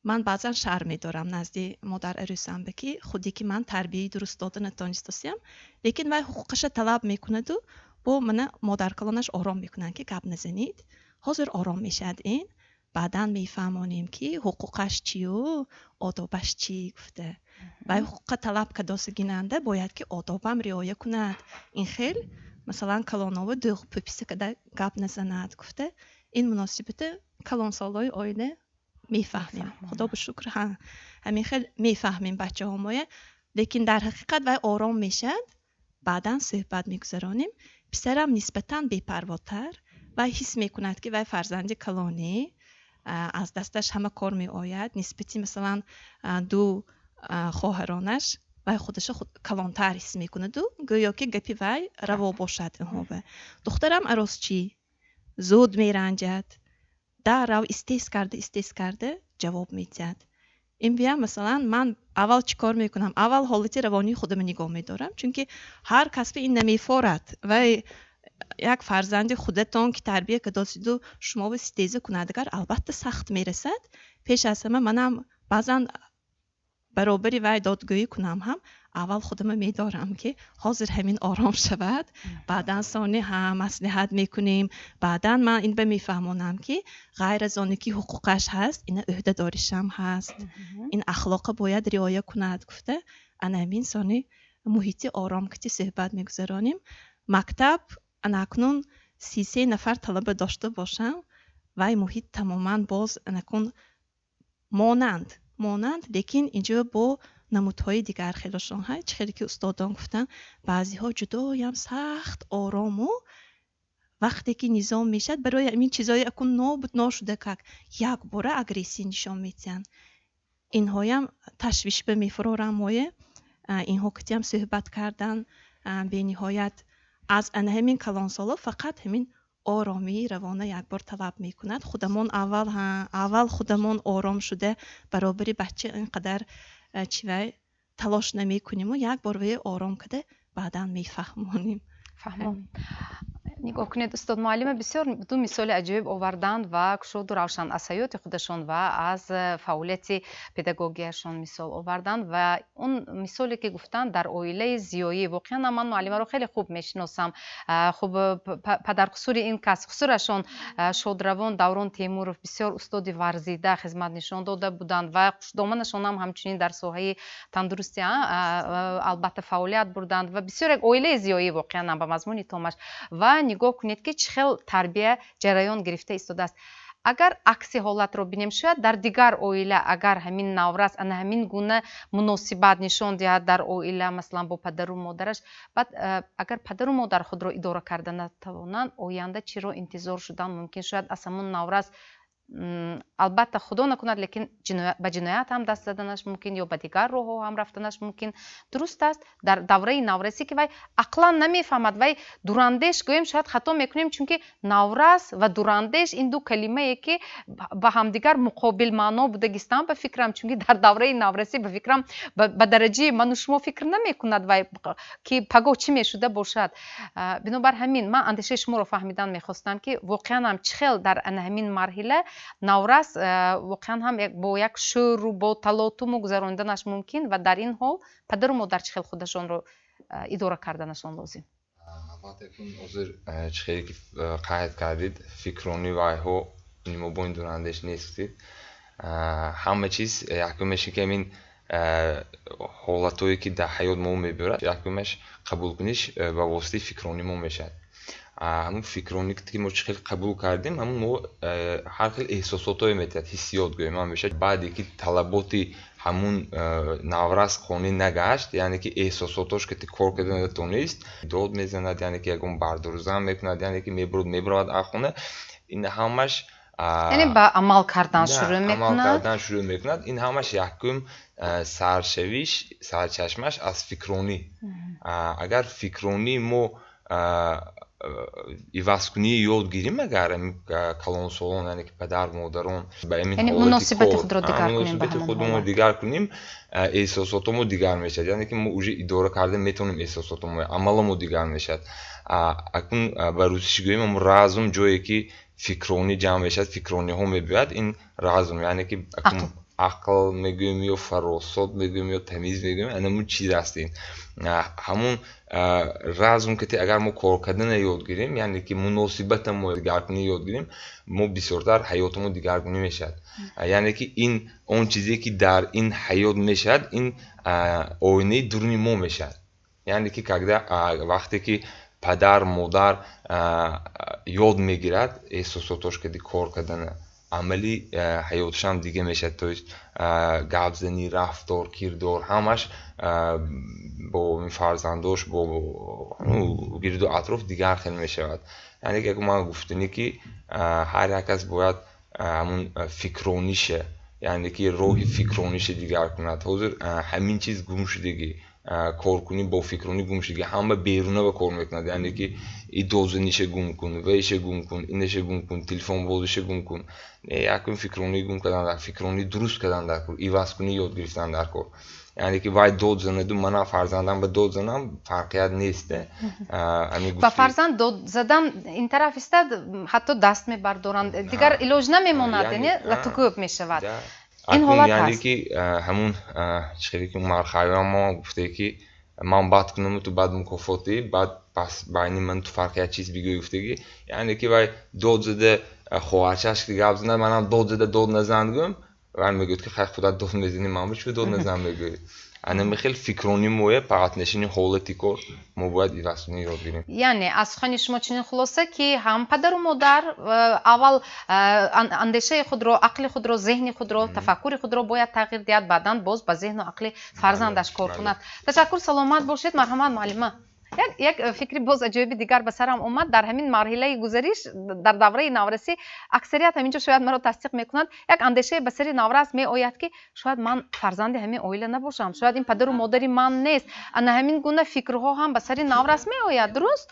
Ман баъзан шарм медорам назди модар арӯсамба, ки худе ки ман тарбияи дуруст дода натонистосиям, лекин вай ҳуқуқаша талаб мекунаду бо мана модаркалонаш ором мекунанд, ки гап назанед, ҳозир ором мешавад ин, баъдан мефаҳмонем, ки ҳуқуқаш чию одобаш чӣ гуфта. Вай ҳуқуқа талаб кардосигинанда бояд ки одобам риоя кунад, ин хел масалан калонова дӯғ пӯписа када гап назанад гуфта. Ин муносибати калонсолои оила мефаҳмем, худо ба шукр, ҳамин хел мефаҳмем бачаҳомоя. Лекин дар ҳақиқат вай ором мешавад, баъдан суҳбат мегузаронем. Писарам нисбатан бепарвотар. Вай ҳис мекунад, ки вай фарзанди калонӣ, аз дасташ ҳама кор меояд. Нисбати масалан ду хоҳаронаш вай худаша калонтар ҳис мекунаду гӯё ки гапи вай раво бошад инҳова. Духтарам аросчӣ, зуд меранҷад, даррав истез карда, истез карда ҷавоб медиҳад. Ин биям, масалан, ман аввал чӣ кор мекунам? Аввал ҳолати равонии худамро нигоҳ медорам, чунки ҳар касбе ин намефорад. Вай як фарзанди худатон ки тарбия кардосиду шуморо ситеза кунад, агар, албатта сахт мерасад. Пеш аз ҳама манам баъзан баробари вай додгӯӣ кунам ҳам, аввал худамро медорам, ки ҳозир ҳамин ором шавад, баъдан сони ҳа маслиҳат мекунем. Баъдан ман ин ба мефаҳмонам, ки ғайр аз оне ки ҳуқуқаш ҳаст, ина ӯҳдадоришам ҳаст, ин ахлоқа бояд риоя кунад гуфта. Ана ҳамин сони муҳити ором кити суҳбат мегузаронем. Мактаб ана акнун 33 нафар талаба дошта бошам, вай муҳит тамоман боз анакун монанд, лекин инҷо бо намудҳои дигар хелошон ҳай. Чӣ хеле ки устодон гуфтанд, баъзеҳо ҷудоям сахт орому вақте ки низом мешавад, барои ҳамин чизҳои акун нобуд ношуда как якбора агрессия нишон медиҳанд. Инҳоям ташвиш ба мефурорам мое. Инҳо китиам суҳбат кардан бениҳоят аз ана ҳамин калонсоло фақат ҳамин оромии равона якбор талаб мекунад. Худамон аввал, аввал худамон ором шуда баробари бача ин қадар чивай талош намекуниму як бор вае ором карда, баъдан мефаҳмонем. Фаҳмом. Нигоҳ кунед, устод муаллима бисёр ду мисоли аҷоиб оварданд ва кушоду равшан аз ҳаёти худашон ва аз фаъолияти педагогияшон мисол оварданд. Ва он мисоле ки гуфтанд дар оилаи зиёӣ, воқеан ман муаллимаро хеле хуб мешиносам. Хуб, падарқусури ин кас, хусурашон шодравон Даврон Темуров, бисёр устоди варзида хизмат нишон дода буданд ва хушдоманашон ҳам ҳамчунин дар соҳаи тандурустӣ албатта фаъолият бурданд. Ва бисёр як оилаи зиёӣ, воқеан ба мазмуни томаш. Ва нигоҳ кунед, ки чӣ хел тарбия ҷараён гирифта истодааст. Агар акси ҳолатро бинем, шояд дар дигар оила агар ҳамин наврас ана ҳамин гуна муносибат нишон диҳад дар оила, масалан, бо падару модараш, баъд агар падару модар худро идора карда натавонанд, оянда чиро интизор шудан мумкин? Шояд аз ҳамон наврас, албатта, худо накунад, лекин ба ҷиноят ҳам даст заданаш мумкин ё ба дигар роҳҳо ҳам рафтанаш мумкин. Дуруст аст, дар давраи наврасӣ, ки вай ақлан намефаҳмад, вай дурандеш гӯем, шояд хато мекунем, чунки наврас ва дурандеш ин ду калимае ки ба ҳамдигар муқобил маъно будагистанд, ба фикрам. Чунки дар давраи наврасӣ, ба фикрам, ба дараҷаи ману шумо фикр намекунад вай, ки пагоҳ чӣ мешуда бошад. Бинобар ҳамин ман андешаи шуморо фаҳмидан мехостам, ки воқеан ҳам чӣ хел дар ана ҳамин марҳила наврас воқеан ҳам бо як шӯру бо талотуму гузарониданаш мумкин ва дар ин ҳол падару модар чӣ хел худашонро идора карданашон лозим. Албатта, ҳозир чӣ хеле ки қайд кардид, фикронӣ вайҳо нимобони дурандеш нест. Ҳама чиз якумеш ки ҳамин ҳолатҳое ки дар ҳаёт мо мебиёрад, якумаш қабулкуниш ба воситаи фикронӣ мо мешавад. Ҳамун фикронӣ ки мо чӣ хел қабул кардем, ҳамун мо ҳар хел эҳсосотҳое метиҳад, ҳиссиёт гӯем ҳам мешавад. Баъде ки талаботи ҳамун наврас қонеъ нагашт, яъне ки эҳсосотош ки кор карда натонист, дод мезанад, яъне ки ягон бардорзан мекунад, яъне ки мебурад, мебарояд аз хона. Ин ҳамаш яъне ба амал кардан шурӯъ амал мекунад. Кардан шурӯъ мекунад. Ин ҳамаш якум саршавиш, сарчашмаш аз фикронӣ. Агар фикронии мо ивазкунӣ ёд гирим, агар калонсолон, яъне ки падар модарон ба ҳамин яъне ҳолати муносибати кор худро дигар кунем ба муносибати ҳамон худро ҳолат. Дигар кунем, эҳсосотомо дигар мешавад, яъне ки мо уже идора карда метавонем эҳсосотомо, амаламо дигар мешавад. Акнун ба русиш гӯем, ҳамун разум, ҷое ки фикронӣ ҷамъ мешавад, фикрониҳо мебиёяд, ин разум, яъне ки акнун ақл мегӯем ё фаросот мегӯем ё тамиз мегӯем, ҳамун чиз аст. Ин ҳамун разум ки агар мо кор кардана ёд гирем, яъне ки муносибатамо дигаркунӣ ёд гирем, мо бисёртар ҳаётамо дигаргунӣ мешавад. Яъне ки ин он чизе ки дар ин ҳаёт мешавад, ин оинаи дуруни мо мешавад. Яъне ки когда вақте ки падар модар ёд мегирад эҳсосотош кади кор кардана, амали ҳаёташам дига мешавад, то есть гапзанӣ, рафтор, кирдор, ҳамаш бо фарзандош, бо гирду атроф дигар хел мешавад. Яъне ки ман гуфтанӣ ки ҳар як кас бояд ҳамун фикрониша, яъне ки роҳи фикрониша дигар кунад. Ҳозир ҳамин чиз гум шудагӣ, коркунӣ бо фикронӣ гум шудагӣ, ҳама беруна ба кор мекунад, яъне ки и дозаниша гум кун, вайша гум кун, инаша гум кун, телефонбозиша гум кун. Якум фикронӣ гум кардан дар фикронӣ дуруст кардан дар кор, ивазкунӣ ёд гирифтан дар кор. Яъне ки вай дод занаду манам фарзандам ба дод занам, фарқият нест. Ба фарзанд дод задан ин тараф истад, ҳатто даст мебардоранд, дигар илоҷ намемонад, яъне латукӯб мешавад. Ин ҳолат яъне ҳаст. Ки ҳамун чӣ хеле ки Умар Хайём мо гуфте ки ман бад кунаму ту бад мукофотӣ, баъд пас байни ман ту фарқият чиз бигӯй гуфтагӣ. Яъне ки вай дод зада хоҳарчаш ки гап занад, манам дод зада дод назан гӯм, вай мегӯяд ки хай, худат дод мезанӣ, ман ба чӣ дод назан мегӯӣ? Анами хел фикронӣ моя по отношению ҳолати кор мо бояд ивазкунӣ ёд гирем. Яъне аз сухани шумо чунин хулоса, ки ҳам падару модар аввал андешаи худро, ақли худро, зеҳни худро, тафаккури худро бояд тағйир диҳад, баъдан боз ба зеҳну ақли фарзандаш кор кунад. Ташаккур, саломат бошед. Марҳамат, муаллима. Як фикри боз аҷоиби дигар ба сарам омад. Дар ҳамин марҳилаи гузариш, дар давраи наврасӣ, аксарият ҳамин ҷо шояд маро тасдиқ мекунанд, як андешае ба сари наврас меояд, ки шояд ман фарзанди ҳамин оила набошам, шояд ин падару модари ман нест. Ана ҳамин гуна фикрҳо ҳам ба сари наврас меояд, дуруст?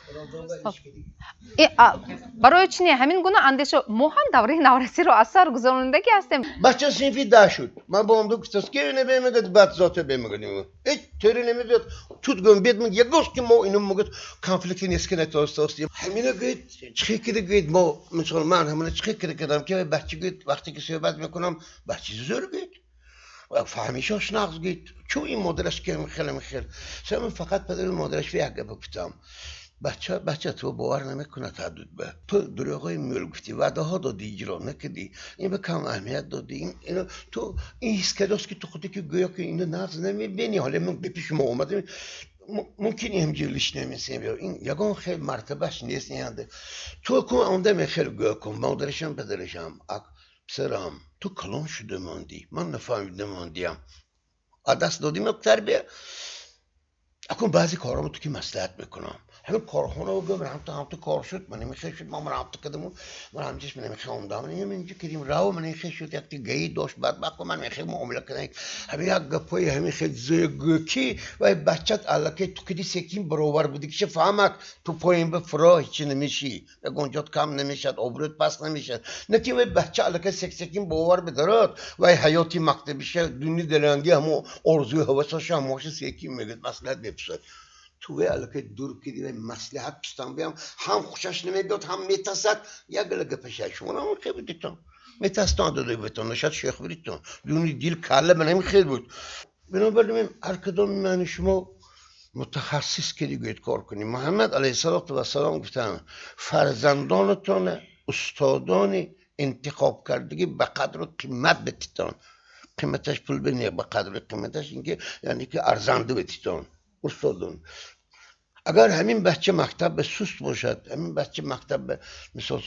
Барои чӣ не ҳамин гуна андеша? Мо ҳам давраи наврасиро аз сар гузаронидагӣ ҳастем. Бача синфи 10 шуд, ман ба омду гуфтас ки бемегӯяд, бад зота бемегӯяд, ҳеҷ тӯри намебиёд. Тут гӯм бед ягош ки мо ино мегӯяд, конфликти нест ки натост. Ҳамина гӯяд, чӣ кида гӯяд, мо мисол ман ҳамина чӣ кида кардам, ки бача гӯяд, вақте ки суҳбат мекунам, бача зӯр гӯяд, фаҳмишош нағз гӯяд, чун ин модараш ки хеле хел сама фақат падару модараш як гапа гуфтам: бача, бача, ту бовар намекунад ҳадуд ба ту, дурӯғҳои мӯл гуфтӣ, ваъдаҳо додӣ, иҷро накардӣ, ин ба кам аҳамият додӣ, ту ин ҳис кардост, ки ту худе ки гӯё ки ино нағз намебинӣ. Ҳоле ман ба пеши мо омадем, мумкин ҳамҷи лишне месем, ин ягон хел мартабаш нест. Янде ту кун онда мехел гӯё кун модарашам, падарашам: ак писарам, ту калон шуда мондӣ, ман нафаҳмида мондиям, аз даст додим як тарбия. Акун баъзе корҳоро ту ки маслиҳат мекунам, ҳамин корхона гӯм, ҳамту ҳамту кор шуд, ман намехел шуд, ман ҳамту кардаму, ман ҳамҷиш, ман намехел омдам, инҷо кардим, рав, ман намехел шуд, якти гаи дошт, бадбахт, ман намехел муомила кардам. Ҳамин як гапҳои ҳамин хел зӯгӯ, вай бачат аллакай ту киди секин баровар буди, ки фаҳмад, ту поин ба фуро ҳечи намешӣ, ягон ҷот кам намешад, обрӯт паст намешад, не ки вай бача аллакай сек секин бовар бидорад, вай ҳаёти мактабиша, дуни даланги, ҳамо орзуи ҳавасаша, ҳамоша секин мегӯяд, маслиҳат мепурсад. Ту вай аллакай дур киди, вай маслиҳат пустан биям, ҳам хушаш намебиёд, ҳам метасад. Як гала гапаша шумо хел будитон, метастон дода бутон, нашад шех будитон, дуни дил калла ба нами хел буд. Бинобар ин ҳар кадоми мани шумо Мутахассис ки дигӯед кор кунем. Муҳаммад алайҳиссалоту вассалом гуфтанд, фарзандонатон устодони интихоб кардагӣ ба қадру қимат бититон. Қиматаш пул не, ба қадру қиматаш инки яъне ки арзанда бититон устодон. Агар ҳамин бача мактаб ба суст бошад, ҳамин бача мактаб ба мисол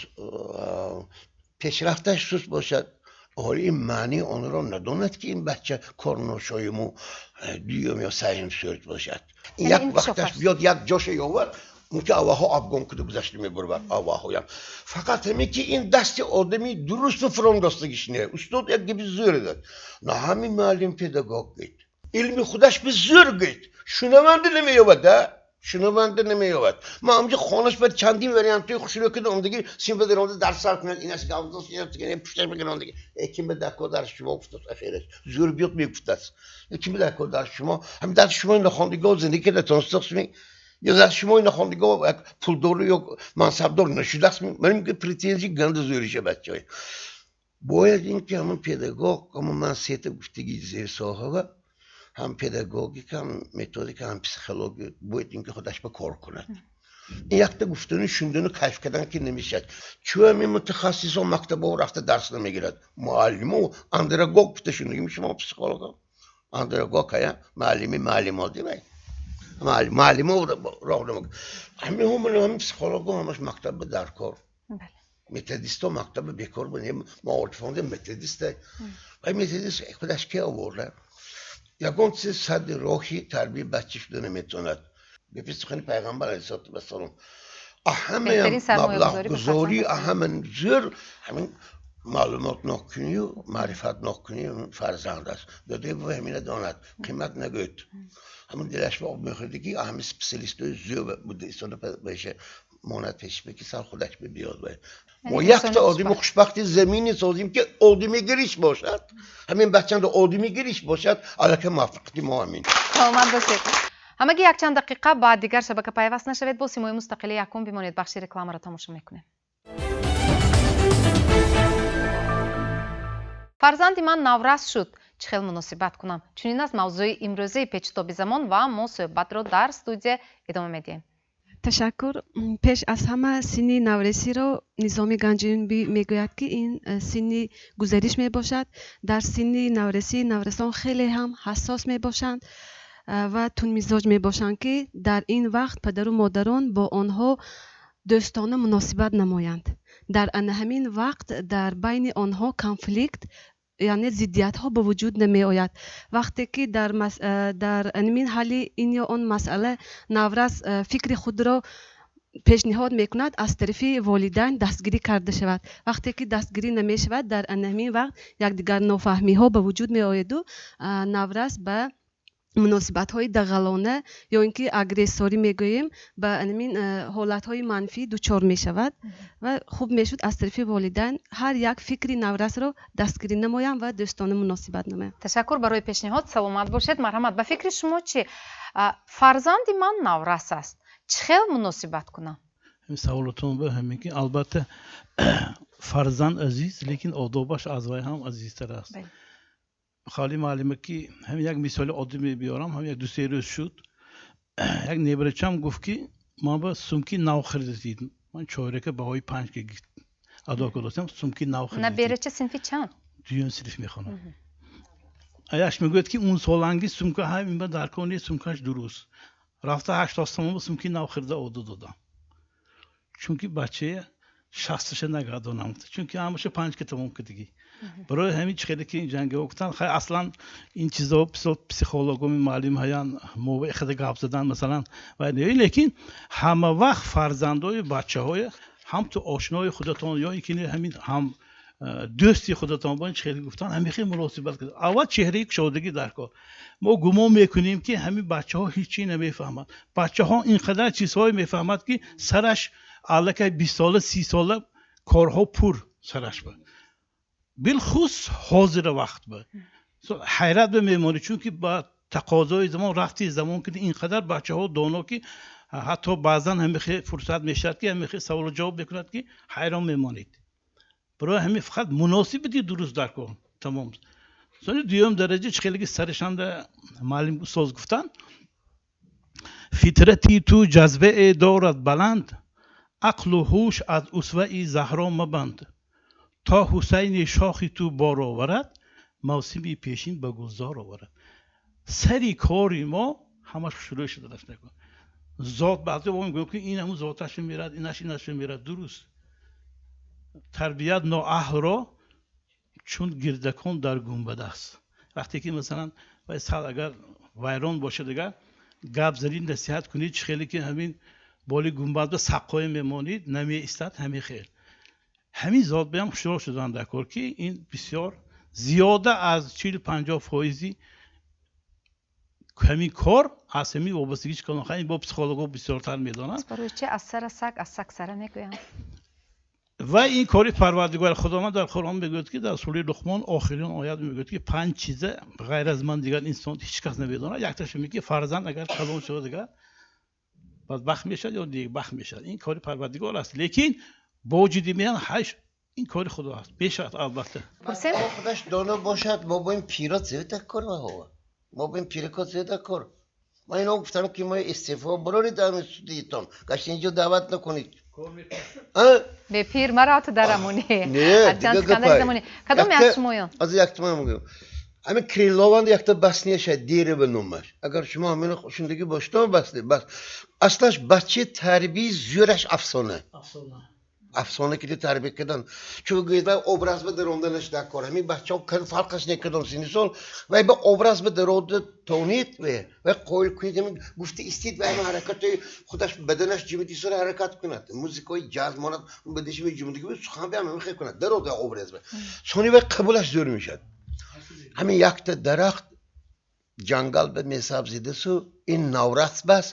пешрафташ суст бошад, ҳоли ин маънии онро надонад ки ин бача корношоиму дуюм ё сеюм сорт бошад. Як вақташ биёд, як ҷоша ёвад, мумкин аввалҳо обгон куда гузашта мебурвад, аввалҳоям. Фақат ҳамин ки ин дасти одами дуруст фуромдостагиш не. Устод як гапи зӯр дод. На ҳамин муаллим педагог гӯед. Илми худаш ба зӯр гӯед. Шунаванда намеёбад, да? Шунаванда намеёбад. Ман ҳамҷа хонаш ба чандин вариантҳои хушрӯ кардам, омдаги синфа даромада дарс сар кунад, инаш гавдос, инаш пушташ бигирам диги. Ким ба дако дарс шумо гуфтааст, ахираш. Зӯр биёд мегуфтааст. Ким ба дако дарс шумо, ҳамин дарс шумо нахондиго зиндагӣ карда тонистааст ми? Ё дарс шумо нахондиго як пулдору ё мансабдор нашудааст ми? Ман мегӯям претензия ганда зӯриша бачаҳо. Бояд ин ки ҳамон педагог, ҳамон ман сета гуфтагӣ зерсоҳава, ҳам педагогика, ҳам методика, ҳам психология бояд ин ки худаш ба кор кунад. Ин якта гуфтану шундану кайф кардан ки намешавад. Чӯ ҳамин мутахассисо мактабо рафта дарс намегирад? Муаллиму андрагог гуфта шунидагим шумо психолого. Андрагог ая муаллими муаллимо дивай. Муаллимо роҳ намекунад. Ҳамин ҳамин психолого ҳамаш мактаба дар кор. Методисто мактаба бекор буд. Маорифонда методиста. Вай методист худаш ки оварда? Ягон чиз садди роҳи тарбияи бача шуда наметавонад. Гапи сухани пайғамбар алайҳиссалоту вассалом. Ҳамаям маблағгузорӣ, ҳама зӯр ҳамин маълумотноккунию маърифатноккунии фарзанд аст. Додаи бува ҳамина донад, қимат нагӯед. Ҳамин дилаш ба об мехӯрд ки ҳамин специалистои зӯр буда истода баша монад пеш ки сар худаш биёд. Мо якта одами хушбахти замине созем ки одамигириш бошад. Ҳамин бачанда одамигириш бошад, аллакай муваффақияти мо ҳамин. Саломат бошед. Ҳамагӣ якчанд дақиқа ба дигар шабака пайваст нашавед, бо Симои мустақили якум бимонед, бахши рекламаро тамошо мекунем. Фарзанди ман наврас шуд, чӣ хел муносибат кунам? Чунин аст мавзӯи имрӯзаи Печитоби замон ва мо суҳбатро дар студия идома медиҳем. Ташаккур. Пеш аз ҳама синни навресиро Низоми Ганҷинбӣ мегӯяд, ки ин синни гузариш мебошад. Дар синни навресӣ наврасон хеле ҳам ҳассос мебошанд ва тунмизоҷ мебошанд, ки дар ин вақт падару модарон бо онҳо дӯстона муносибат намоянд. Дар ана ҳамин вақт дар байни онҳо конфликт, яъне зиддиятҳо ба вуҷуд намеояд. Вақте ки дар ҳамин ҳалли ин ё он масъала наврас фикри худро пешниҳод мекунад, аз тарафи волидайн дастгирӣ карда шавад. Вақте ки дастгирӣ намешавад, дар ана ҳамин вақт якдигар нофаҳмиҳо ба вуҷуд меояду наврас ба муносибатҳои дағалона ё ин ки агрессорӣ мегӯем, ба ҳамин ҳолатҳои манфӣ дучор мешавад ва хуб мешуд аз тарафи волидайн ҳар як фикри наврасро дастгирӣ намоянд ва дӯстона муносибат намоянд. Ташаккур барои пешниҳод, саломат бошед. Марҳамат, ба фикри шумо чӣ? Фарзанди ман наврас аст, чӣ хел муносибат кунам? Саволотон ба ҳамин ки албатта фарзанд азиз, лекин одобаш аз вай ҳам азизтар аст. Холи муаллима ки ҳамин як мисоли оддӣ мебиёрам, ҳамин як ду-се рӯз шуд, як небарачам гуфт ки ман ба сумки нав харидид. Ман чорака баҳои 5 ки адо кардастам, сумки нав харидид. Наберача синфи чанд? Дуюм синф мехонад. Аяш мегӯяд ки он соланги сумка ҳамин ба дар кор нест, сумкаш дуруст. Рафта 80 сомон ба сумки нав харида одо додам. Чунки бачая 60-ша нагардонам, чунки ҳамаша 5 ки тамом кардагӣ. Барои ҳамин чӣ хеле ки ин ҷангаҳо гуфтанд, хай аслан ин чизҳо психологоми муаллим ҳаян мо хеле гап задан масалан ва лекин ҳама вақт фарзандои бачаҳоя ҳам ту ошнои худатон ё ин ки ҳамин ҳам дӯсти худатон бо ин чӣ хеле гуфтанд, ҳамин хел муносибат кард. Аввал чеҳраи кушодагӣ дар кор. Мо гумон мекунем ки ҳамин бачаҳо ҳеҷ чиз намефаҳманд. Бачаҳо ин қадар чизҳое мефаҳмад ки сараш аллакай 20 сола 30 сола корҳо пур сараш ба. Билхус ҳозира вақт ба. Ҳайрат ба мемонӣ, чунки ба тақозои замон, рафти замон ки ин қадар бачаҳо доно ки ҳатто баъзан ҳамин хел фурсат мешавад ки ҳамин хел саволу ҷавоб мекунад ки ҳайрон мемонед. Барои ҳамин фақат муносибати дуруст дар кор тамом. Сони дуюм дараҷа чӣ хеле ки сарашанда муаллим устоз гуфтанд, Фитрати ту ҷазбае дорад баланд, ақлу ҳуш аз усваи Заҳро мабанд. То Ҳусайни шохи ту бор оварад, мавсими пешин ба гулзор оварад. Сари кори мо ҳамаш шурӯъ шудааст. Накун зот, баъзе мегӯям, ки ин ҳамун зоташ мемирад, инаш инаш мемирад. Дуруст, тарбият ноаҳлро чун гирдакон дар гумбад аст. Вақте ки масалан вай сал агар вайрон бошад, дигар гап задӣ, насиҳат кунӣ, чӣ хеле ки ҳамин боли гумбад ба саққое мемонид, намеистад. Ҳамин хел ҳамин зот биям ҳушёр шудан дар кор, ки ин бисёр зиёда аз 40-50 фоизи ҳамин кор аз ҳамин вобастагӣ чӣ кор. Ин бо психолого бисёртар медонанд. Барои чи аз сара саг, аз саг сара мегӯянд? Ва ин кори Парвардигор Худованд дар Қуръон мегӯяд, ки дар сураи Луқмон охирин оят мегӯяд, ки панҷ чиза ғайр аз ман дигар инсон ҳеҷ кас намедонад. Якташ мегӯяд, ки фарзанд агар калон шавад, дигар бадбахт мешавад ё некбахт мешавад. Ин кори Парвардигор аст, лекин бо ҷиддӣ меян ҳаш ин кори Худо аст, мешавад албатта. Худаш доно бошад. Мо бо ин пиро зиёда кор ва мо бо ин пирако зиёда кор. Ман ино гуфтам, ки мо истеъфо бароред дар студиятон, гашт инҷо даъват накунед. Бепир маро ту дар амонӣ. Кадоме аз шумоён? Аз яктама мегӯям, ҳамин Крилованд якта басняша, «Дерево» номаш. Агар шумо ҳамин шундагӣ бошед, басне бас аслаш бачаи тарбии зӯраш афсона, афсона ки тарбия кардан, чун гӯяд вай образ ба даромданаш дар кор. Ҳамин бачаҳо фарқаш некардам синни сол, вай ба образ ба дарода тонид, вай қоил кунед, ҳамин гуфта истид, вай ҳама ҳаракатҳои худаш, баданаш ҷимиди сура ҳаракат кунад, музикаҳои ҷаз монад, бадаши ҷимидиги сухан биам ҳамин хел кунад, дарода образ ба сони вай қабулаш зӯр мешавад. Ҳамин якта дарахт ҷангал ба месабзидасу ин наврас бас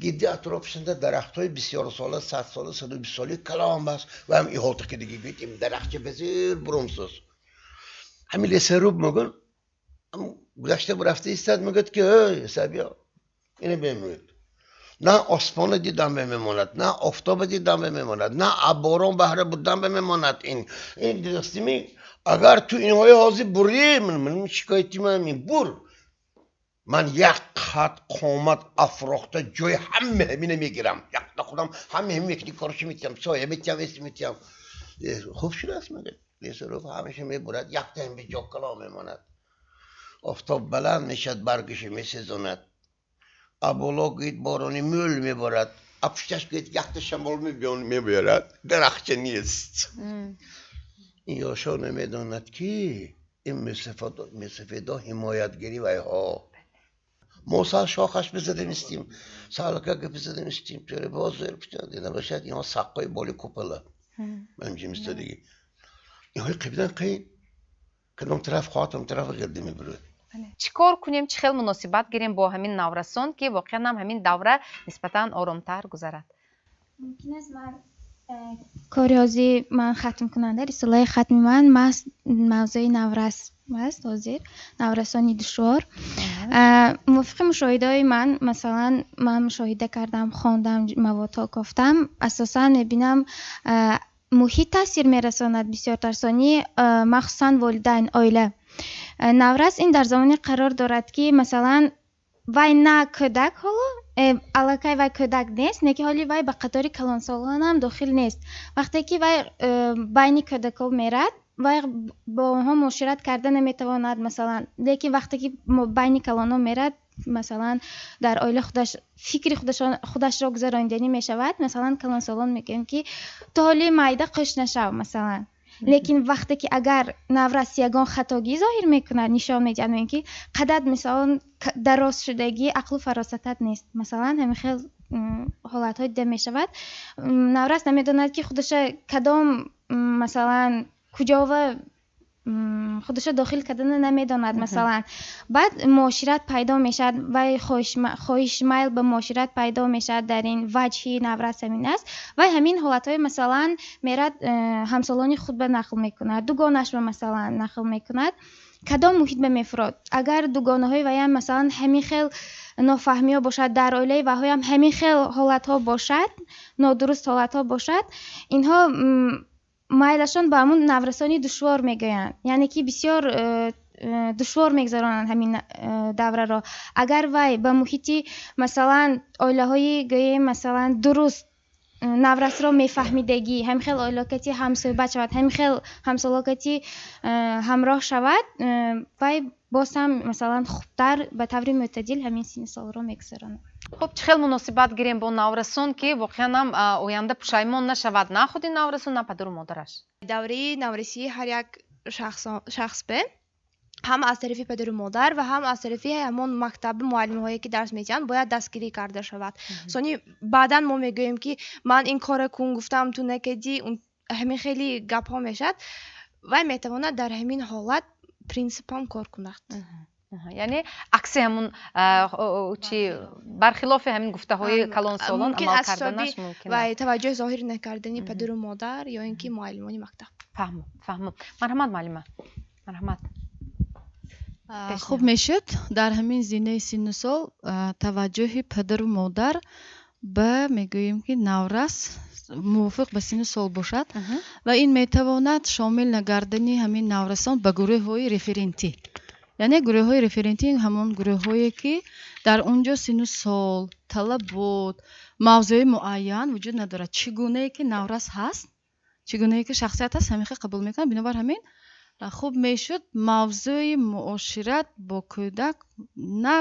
гирди атрофшанда дарахтҳои бисёрсола, 100 сола, 120 соли калон бас ва ҳам иҳота кардагӣ. Гӯед, ин дарахтча безир бурумсоз. Ҳамин лесоруб мегӯн гузашта рафта истад, мегӯяд, ки эй сабиё, ина бемӯяд, на осмона дидан бемемонад, на офтоба дидан бемемонад, на борон баҳра будан бемемонад. Ин дастими агар ту инҳои ҳозир бурӣ, ман шикояти ман бур, ман як қад қомат афрохта ҷои ҳама ҳамина мегирам, якта худам ҳама ҳами мекунӣ, коршо метиҳам, соя метиҳам, эс метиҳам. Хуб шудааст, мегӯяд. Лесоруб ҳамеша мебурад, якта ҳам беҷо калон мемонад. Офтоб баланд мешавад, баргашо месезонад, аболо гӯед борони мӯл меборад, а пушташ гӯед якта шамол мебиёрад, дарахча нест. Ин ёшо намедонад, ки ин мусафедо ҳимоятгари вайҳо. Мо сал шохаш бизадем истим, салка гап бизадем истим, тӯре бозер набошад. Инҳо саққои боли купола ҳамҷимистадиги инҳои қибдан қиин, кадом тараф хоҳад, он тараф гирди мебурад. Чӣ кор кунем, чӣ хел муносибат гирем бо ҳамин наврасон, ки воқеан ҳам ҳамин давра нисбатан оромтар гузарад? Мумкин аст ман кори ҳозир ман хатмкунанда, рисолаи хатми ман маҳз мавзӯи наврас аст, ҳозир наврасони душвор. Мувофиқи мушоҳидаҳои ман, масалан, ман мушоҳида кардам, хондам, маводҳо кофтам, асосан мебинам, муҳит таъсир мерасонад бисёртарсонӣ, махсусан волидайн, оила. Наврас ин дар замоне қарор дорад, ки масалан вай на кӯдак, ҳоло аллакай вай кӯдак нест, не ки ҳоли вай ба қатори калонсолонам дохил нест. Вақте ки вай байни кӯдакон мерад, вай бо онҳо муошират карда наметавонад, масалан. Лекин вақте ки байни калонон мерад, масалан, дар оила худаш фикри худашро гузарониданӣ мешавад. Масалан, калонсолон мегӯем, ки ту ҳоли майда қӯш нашав, масалан. Лекин вақте ки агар наврас ягон хатогӣ зоҳир мекунад, нишон медиҳад, мегӯем, ки қадат, мисалан, дароз шудагӣ, ақлу фаросатат нест, масалан. Ҳамин хел ҳолатҳо дида мешавад. Наврас намедонад, ки худаша кадом, масалан, куҷова худаша дохил кардана намедонад, масалан. Баъд муошират пайдо мешавад, вай хоҳиш, майл ба муошират пайдо мешавад. Дар ин ваҷҳи наврас ҳамин аст. Вай ҳамин ҳолатҳои, масалан, мерад, ҳамсолони худ ба нақл мекунад, дугонашро, масалан, нақл мекунад. Кадом муҳит ба мефурод, агар дугонаҳои вайам, масалан, ҳамин хел нофаҳмиҳо бошад, дар оилаи ваҳоям ҳамин хел ҳолатҳо бошад, нодуруст ҳолатҳо бошад, инҳо майлашон ба ҳамун наврасони душвор мегӯянд, яъне ки бисёр. Душвор мегузаронанд ҳамин давраро. Агар вай ба муҳити, масалан, оилаҳои, гӯем, масалан, дуруст наврасро мефаҳмидагӣ, ҳамин хел оилакати ҳамсӯҳбат шавад, ҳамин хел ҳамсолокати ҳамроҳ шавад, вай боз ҳам, масалан, хубтар, ба таври мӯътадил ҳамин синни солро мегузаронад. Хуб, чӣ хел муносибат гирем бо наврасон, ки воқеан ҳам оянда пушаймон нашавад на худи наврасон, на падару модараш? Давраи наврасии ҳар як шахс бе ҳам аз тарафи падару модар ва ҳам аз тарафи ҳамон мактаби муаллимҳое, ки дарс медиҳанд, бояд дастгирӣ карда шавад. Сони баъдан мо мегӯем, ки ман ин корро кун гуфтам, ту накардӣ, ҳамин хеле гапҳо мешавад. Вай метавонад дар ҳамин ҳолат принсипам кор кунад. Яъне акси ҳамун чи, бархилофи ҳамин гуфтаҳои калонсолон амал карданаш мумкин. Ва таваҷҷӯҳ зоҳир накардани падару модар ё ин ки муаллимони мактаб. Фаҳмам, фаҳмам. Марҳамат, муаллима, марҳамат. Хуб мешуд дар ҳамин зинаи синну сол таваҷҷӯҳи падару модар ба, мегӯем ки, наврас мувофиқ ба синну сол бошад ва ин метавонад шомил нагардани ҳамин наврасон ба гурӯҳҳои референтӣ. Яъне гурӯҳҳои референтӣ ҳамон гурӯҳҳое, ки дар он ҷо синну сол, талабот, мавзӯи муайян вуҷуд надорад. Чӣ гунае ки наврас ҳаст, чӣ гунае ки шахсият ҳаст, ҳамин хел қабул мекунад. Бинобар ҳамин хуб мешуд мавзӯи муошират бо кӯдак на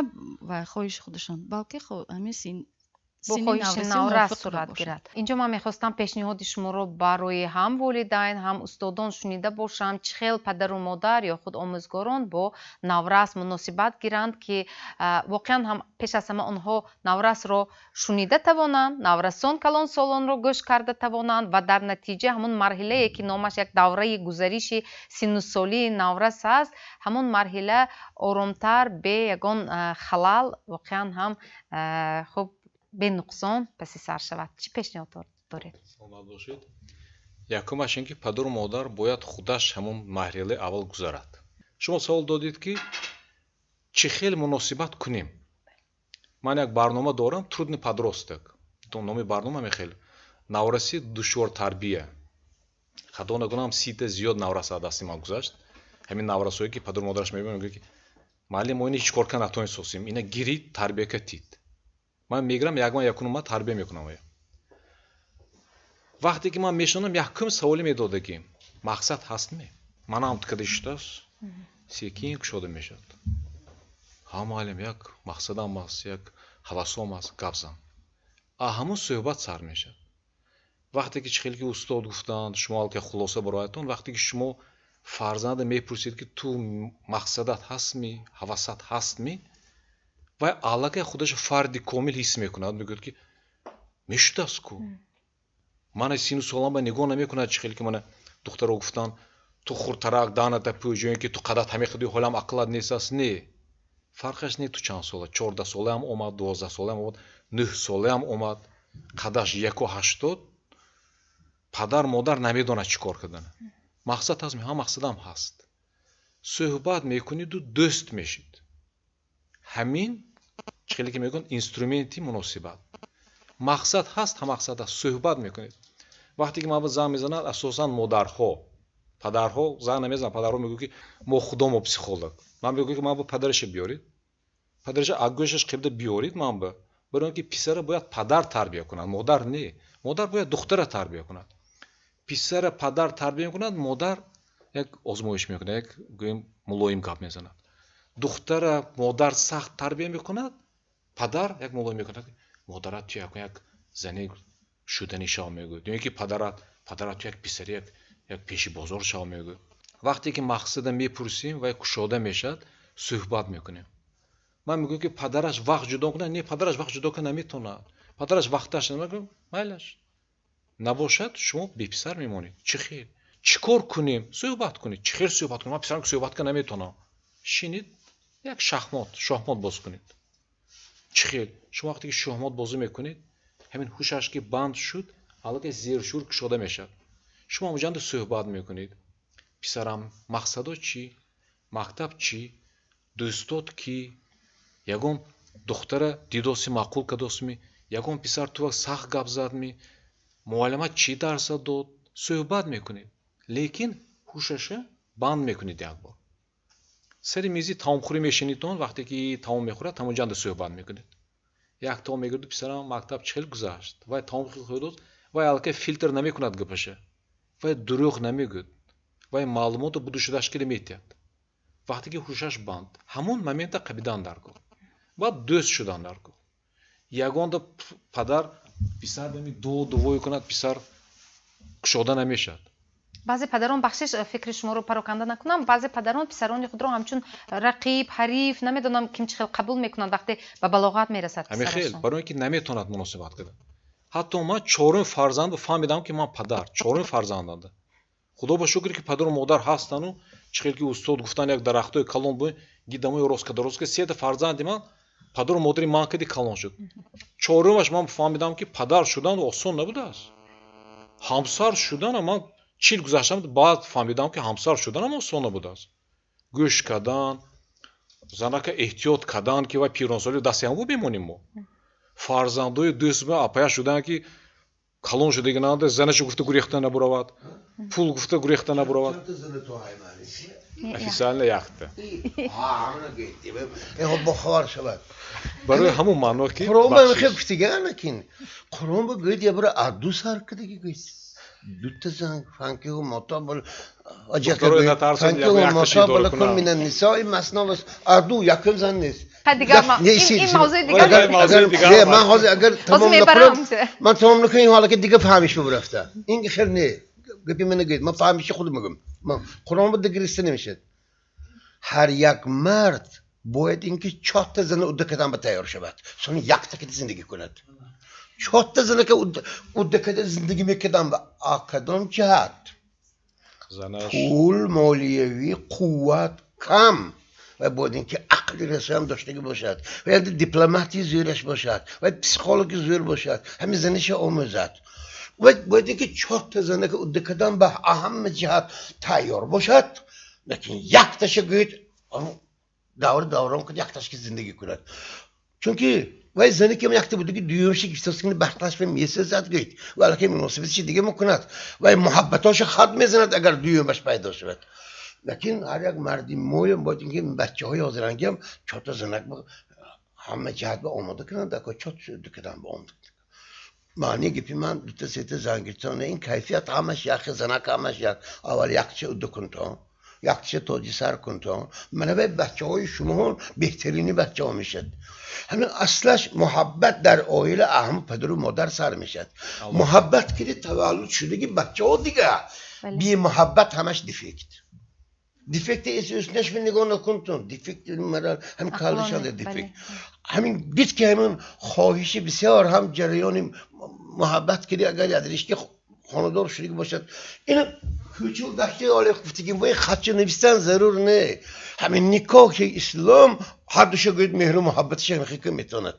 ва хоҳиши худашон, балки ҳамин бо хоҳиши наврас сурат гирад. Инҷо ман мехостам пешниҳоди шуморо барои ҳам волидайн, ҳам устодон шунида бошам. Чӣ хел падару модар ё худ омӯзгорон бо наврас муносибат гиранд, ки воқеан ҳам пеш аз ҳама онҳо наврасро шунида тавонанд, наврасон калонсолонро гӯш карда тавонанд ва дар натиҷа ҳамон марҳилае, ки номаш як давраи гузариши синнусолии наврас аст, ҳамон марҳила оромтар, бе ягон халал, воқеан ҳам хуб, бенуқсон паси сар шавад. Чӣ пешниҳод доред? Саломат бошед. Якумаш ин ки падару модар бояд худаш ҳамон марҳилаи аввал гузарад. Шумо савол додед, ки чӣ хел муносибат кунем. Ман як барнома дорам, «Трудный подросток» номи барнома, мехел навраси душвортарбия. Хато накунам, 30-та зиёд наврас аз дасти ман гузашт. Ҳамин наврасое, ки падару модараш мебинам, мегӯяд, ки муаллим, мо ина ҳеҷ кор карда натонистосем, ина гирид, тарбия катид. Ман мегирам, ягон якунум ман тарбия мекунам. Вақте ки ман мешунам, якум саволе медодагӣ: мақсад ҳастме? Манам када шудааст, секин кушода мешавад. Ҳа, муаллим, як мақсадам аст, як ҳавасом аст. Гап зан. А ҳамун суҳбат сар мешавад. Вақте ки чӣ хеле ки устод гуфтанд, шумо аллакай хулоса бароятон, вақте ки шумо фарзанда мепурсед, ки ту мақсадат ҳастми, ҳавасат ҳастми, вай аллакай худашо фарди комил ҳис мекунад. Мегӯяд, ки мешудааст ку, мана сину солам ба нигоҳ намекунад. Чӣ хеле ки мана духтаро гуфтанд, ту хурдтарак, даҳната пӯш, ё ин ки ту қадат ҳамин қади, ҳолам ақлат нест аст. Не, фарқаш не, ту чанд сола, 14 солаам омад, 12 солаам омад, 9 солаам омад, қадаш 1,80, падар модар намедонад чӣ кор кардана. Мақсад ҳаст? Ҳа, мақсадам ҳаст. Суҳбат мекуниду дӯст мешид. Ҳамин чӣ хеле ки мегӯянд, инструменти муносибат. Мақсад ҳаст, ҳа, мақсад ҳаст. Суҳбат мекунед. Вақте ки ман занг мезанад, асосан модарҳо, падарҳо занг намезананд. Падарҳо мегӯяд, ки мо худомо психолог. Ман мегӯям, ки ман ба падараша биёред, падараша агӯшаш қибда биёред. Ман ба барои он ки писара бояд падар тарбия кунад, модар не. Модар бояд духтара тарбия кунад. Писара падар тарбия мекунад, модар як озмоиш мекунад, як, гӯем, мулоим гап мезанад. Духтара модар сахт тарбия мекунад, падар як мулоим мекунад. Модарат, ту як зани шудани шав, мегӯяд, ё ин ки падарат, ту як писари як пеши бозор шав, мегӯяд. Вақте ки мақсада мепурсем, вай кушода мешавад, суҳбат мекунем. Ман мегӯям, ки падараш вақт ҷудо кунад. Не, падараш вақт ҷудо кунад наметавонад, падараш вақташ намегӯям. Майлаш набошад, шумо беписар мемонед. Чӣ хел, чӣ кор кунем? Суҳбат кунед. Чӣ хел суҳбат кунем? Ман писарам суҳбат кунад наметавонам. Шинед, як шахмот, шоҳмот боз кунед. Чӣ хел? Шумо вақте ки шоҳмот бозӣ мекунед, ҳамин ҳушаш ки банд шуд, аллакай зершӯр кушода мешавад. Шумо ҳамоҷанда суҳбат мекунед: писарам, мақсадо чӣ, мактаб чӣ, дӯстот кӣ, ягон духтара дидоси, маъқул кадосми, ягон писар ту сахт гап задми, муаллима чӣ дарса дод? Суҳбат мекунед, лекин ҳушаша банд мекунед. Як бор Сари мизи таомхӯрӣ мешинитон, вақте ки таом мехӯрад, ҳамонҷанда суҳбат мекунед. Як таом мегӯяд: писарам, мактаб чӣ хел гузашт? Вай таом хӯрдост, вай аллакай филтр намекунад гапаша, вай дурӯғ намегӯяд, вай маълумотро будушудаш кида метиҳад. Вақте ки ҳушаш банд, ҳамон момента қабидан дар кор, баъд дӯст шудан дар кор. Ягонда падар писар бами дувой кунад, писар кушода намешавад. Баъзе падарон, бахшиш, фикри шуморо пароканда накунам, баъзе падарон писарони худро ҳамчун рақиб, ҳариф, намедонам ким чӣ хел қабул мекунанд, вақте ба балоғат мерасад ҳамин хел, писарашон. Барои ин ки наметавонад муносибат кунад. Ҳатто ман чорум фарзанду фаҳмидам, ки ман падар чорум фарзанданда. Худо ба шукр, ки падару модар ҳастану, чӣ хел ки устод гуфтан, як дарахтои калон бу гидамои рост када рост, сета фарзанди ман падару модари ман кади калон шуд. Чорумаш ман фаҳмидам, ки падар шудан осон набудааст. Ҳамсар шудана ман 40 гузаштам, баъд фаҳмидам, ки ҳамсар шуданам осон набудааст. Гӯш кардан, занака эҳтиёт кардан, ки вай пиронсоли дасти ҳамбу бемонем мо. Фарзандои дӯст апая шудан, ки калон шудагӣ нанда, занашу гуфта гурехта набуравад, пул гуфта гурехта набуравад. Официально якта. Бохабар шавад. Барои ҳамун маъно, ки Қуръон ба мехе гуфтиганакин. Қуръон ба гӯяд, я бира аз ду сар кадаги гӯяд. Дута зан فانكحوا ما طاب فانكحوا ما طاب لكم من النساء مثنى و ду якум зан нест. Дигар ин мавзӯи дигар. Ман ҳозир агар тамом накунам, ман тамом накунам, ин ҳола ки дига фаҳмиш бурафта. Ин хел не. Гапи ман нагӯед, ман фаҳмиши худ мегӯям. Ман Қуръон ба дигриста намешад. Ҳар як мард бояд инки чорта зана удда кардан ба тайёр шавад. Сони якта ки зиндагӣ кунад. Чорта зана ки удда карда зиндагӣ мекардан ба кадом ҷиҳат? Пул, молиявӣ, қувват кам ва бояд инки ақли расоям доштагӣ бошад, ва дипломатии зӯраш бошад, ва психологи зӯр бошад, ҳамин занаша омӯзад. Ва бояд инки чорта зана ки удда кардан ба ҳама ҷиҳат тайёр бошад, лекин якташа гӯед давр даврон кунад, якташ ки зиндагӣ кунад. Чунки вай зане ки якта будаги, дуюмши гифтоскини бахташ ба месезад гӯед, ва аллакай муносибатши дига мекунад, вай муҳаббатошо хат мезанад, агар дуюмаш пайдо шавад. Лекин ҳар як марди моям бояд инки бачаҳои ҳозирангиам чорта занак ҳама ҷиҳат ба омода кунанд, ако чорта удда кардан ба омода. Маъни гипи ман дута сета зан гирифтан, ин кайфият ҳамаш як, занак ҳамаш як. Аввал якча удда кун, то якча тоҷи сар кун, то мана вай бачаҳои шумо беҳтарини бачаҳо мешад. Ҳамин аслаш муҳаббат дар оила аҳам падару модар сар мешад. Муҳаббат ки таваллуд шудаги бачаҳо дига бемуҳаббат ҳамаш дефект. Дефекти эсӯснаш нигоҳ накунтун. Дефект мара ҳам калишада дефект. Ҳамин дид ки ҳамин хоҳиши бисёр ҳам ҷараёни муҳаббат киди, агар ядришки хонадор шудаги бошад. Ин кӯчу дашти оли гуфтагим, бо хатча навистан зарур не. Ҳамин никоҳи ислом ҳар душа гӯяд меҳру муҳаббатша ҳамихика метавонад.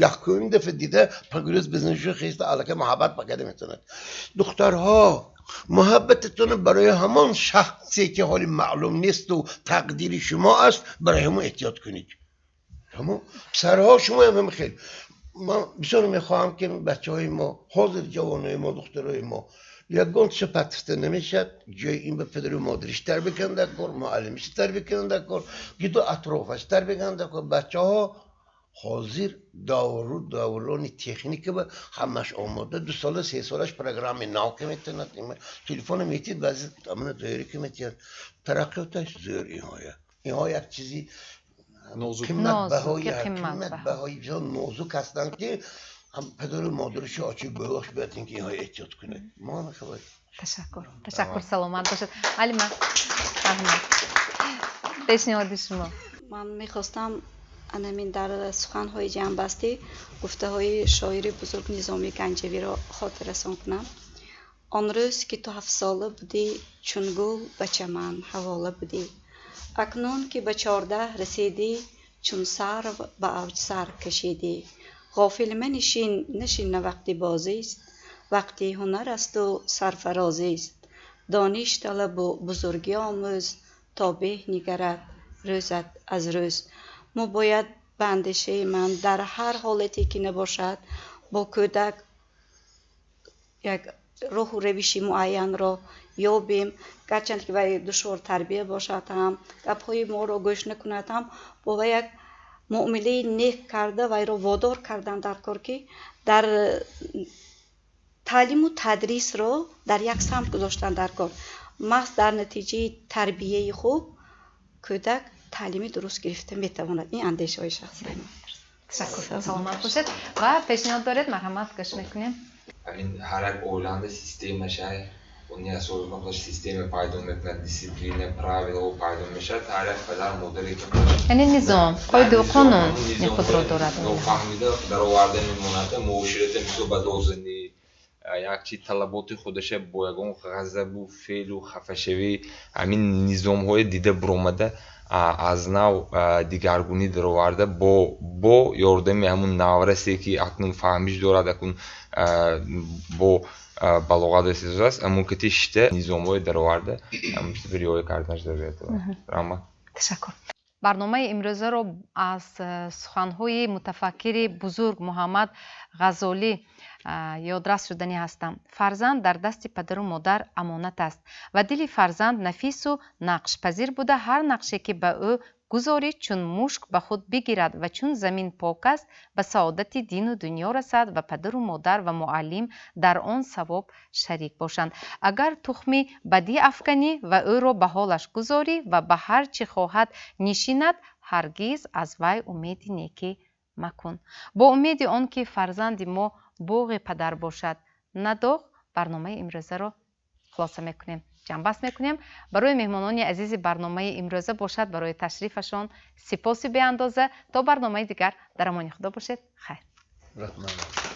Якум дафъа дида пагрӯз бизнашу хеста аллакай муҳаббат пакада метавонад. Духтарҳо, муҳаббататонро барои ҳамон шахсе ки ҳоли маълум несту тақдири шумо аст, барои ҳамон эҳтиёт кунед. Ҳамон писарҳо, шумо ҳам хел. Ман бисёр мехоҳам, ки бачаҳои мо, ҳозир ҷавонои мо, духтарои мо ягон чизо патфта намешавад. Ҷои ин ба падару модариш тарбия кунанд дар кор, муаллимиш тарбия кунанд дар кор, гиду атрофаш тарбия кунанд дар кор. Бачаҳо ҳозир давру даврони техника ба ҳамаш омода. 2 сола, 3 солаш программаи нав ки метавонад, телефона метиҳад, баъзе амана доира ки метиҳад. Тараққиёташ зӯр. Инҳо як чизи қиматбаҳои бисёр нозук ҳастанд, ки падару модарашо очи гӯёш бояд ин ки инҳо эҳтиёт кунад. Мо мехоҳем. Ташаккур, ташаккур, саломат бошед. Алима, раҳмат, пешниҳоди шумо. Ман мехостам анамин дар суханҳои ҷамъбастӣ гуфтаҳои шоири бузург Низоми Ганҷавиро хотиррасон кунам. Он рӯз ки ту ҳафтсола будӣ, чун гул ба чаман ҳавола будӣ, акнун ки ба 14 расидӣ, чун сарв ба авҷ сар кашидӣ. Ғофил манишин, нашин, на вақти бозист, вақти ҳунар асту сарфарозист. Дониш талабу бузургӣ омӯз, то беҳ нигарад рӯзат аз рӯз. Мо бояд, ба андешаи ман, дар ҳар ҳолате ки набошад, бо кӯдак як Роҳу равиши муайянро ёбем, гарчанд ки вай душвор тарбия бошад ҳам, гапҳои моро гӯш накунад ҳам, бо вай як муомилаи нек карда, вайро водор кардан дар кор, ки дар таълиму тадрисро дар як самт гузоштан дар кор. Маҳз дар натиҷаи тарбияи хуб кӯдак таълими дуруст гирифта метавонад. Ин андешаҳои шахсии ман. Ташаккур, саломат бошед. Ва пешниҳод доред? Марҳамат, гӯш мекунем. Ҳамин ҳар як оиланда системашай, неосознанно худаш система пайдо мекунад, дисциплина, правилао пайдо мешавад. Ҳар як падару модаре ки Яъне низом, қоиду қонун худро дорад. Нофаҳмида дароварда мемонад. Муоширата, мисол, ба дозанӣ, як чи талаботи худаша бо ягон ғазабу феълу хафашавӣ, ҳамин низомҳое дида буромада, аз нав дигаргунӣ дароварда, бо ёрдами ҳамун наврасе, ки акнун фаҳмиш дорад, акнун бо балоғат расидааст, ҳамун кати шита низомҳое дароварда, ҳамун чиз риоя карданаш зарурат. Раҳмат. Ташаккур. Барномаи имрӯзаро аз суханҳои мутафаккири бузург Муҳаммад Ғазолӣ ёдрас шуданӣ ҳастам. Фарзанд дар дасти падару модар амонат аст ва дили фарзанд нафису нақшпазир буда, ҳар нақше ки ба ӯ гузорӣ, чун мушк ба худ бигирад ва чун замин пок аст, ба саодати дину дунё расад ва падару модар ва муаллим дар он савоб шарик бошанд. Агар тухми бадӣ афканӣ ва ӯро ба ҳолаш гузорӣ ва ба ҳар чӣ хоҳад нишинад, ҳаргиз аз вай умеди некӣ макун. Бо умеди он ки фарзанди мо боғи падар бошад, на доғ, барномаи имрӯзаро хулоса мекунем, ҷамъбаст мекунем. Барои меҳмонони азизи барномаи имрӯза бошад, барои ташрифашон сипоси беандоза. То барномаи дигар дар амони Худо бошед. Хайр. Раҳмат.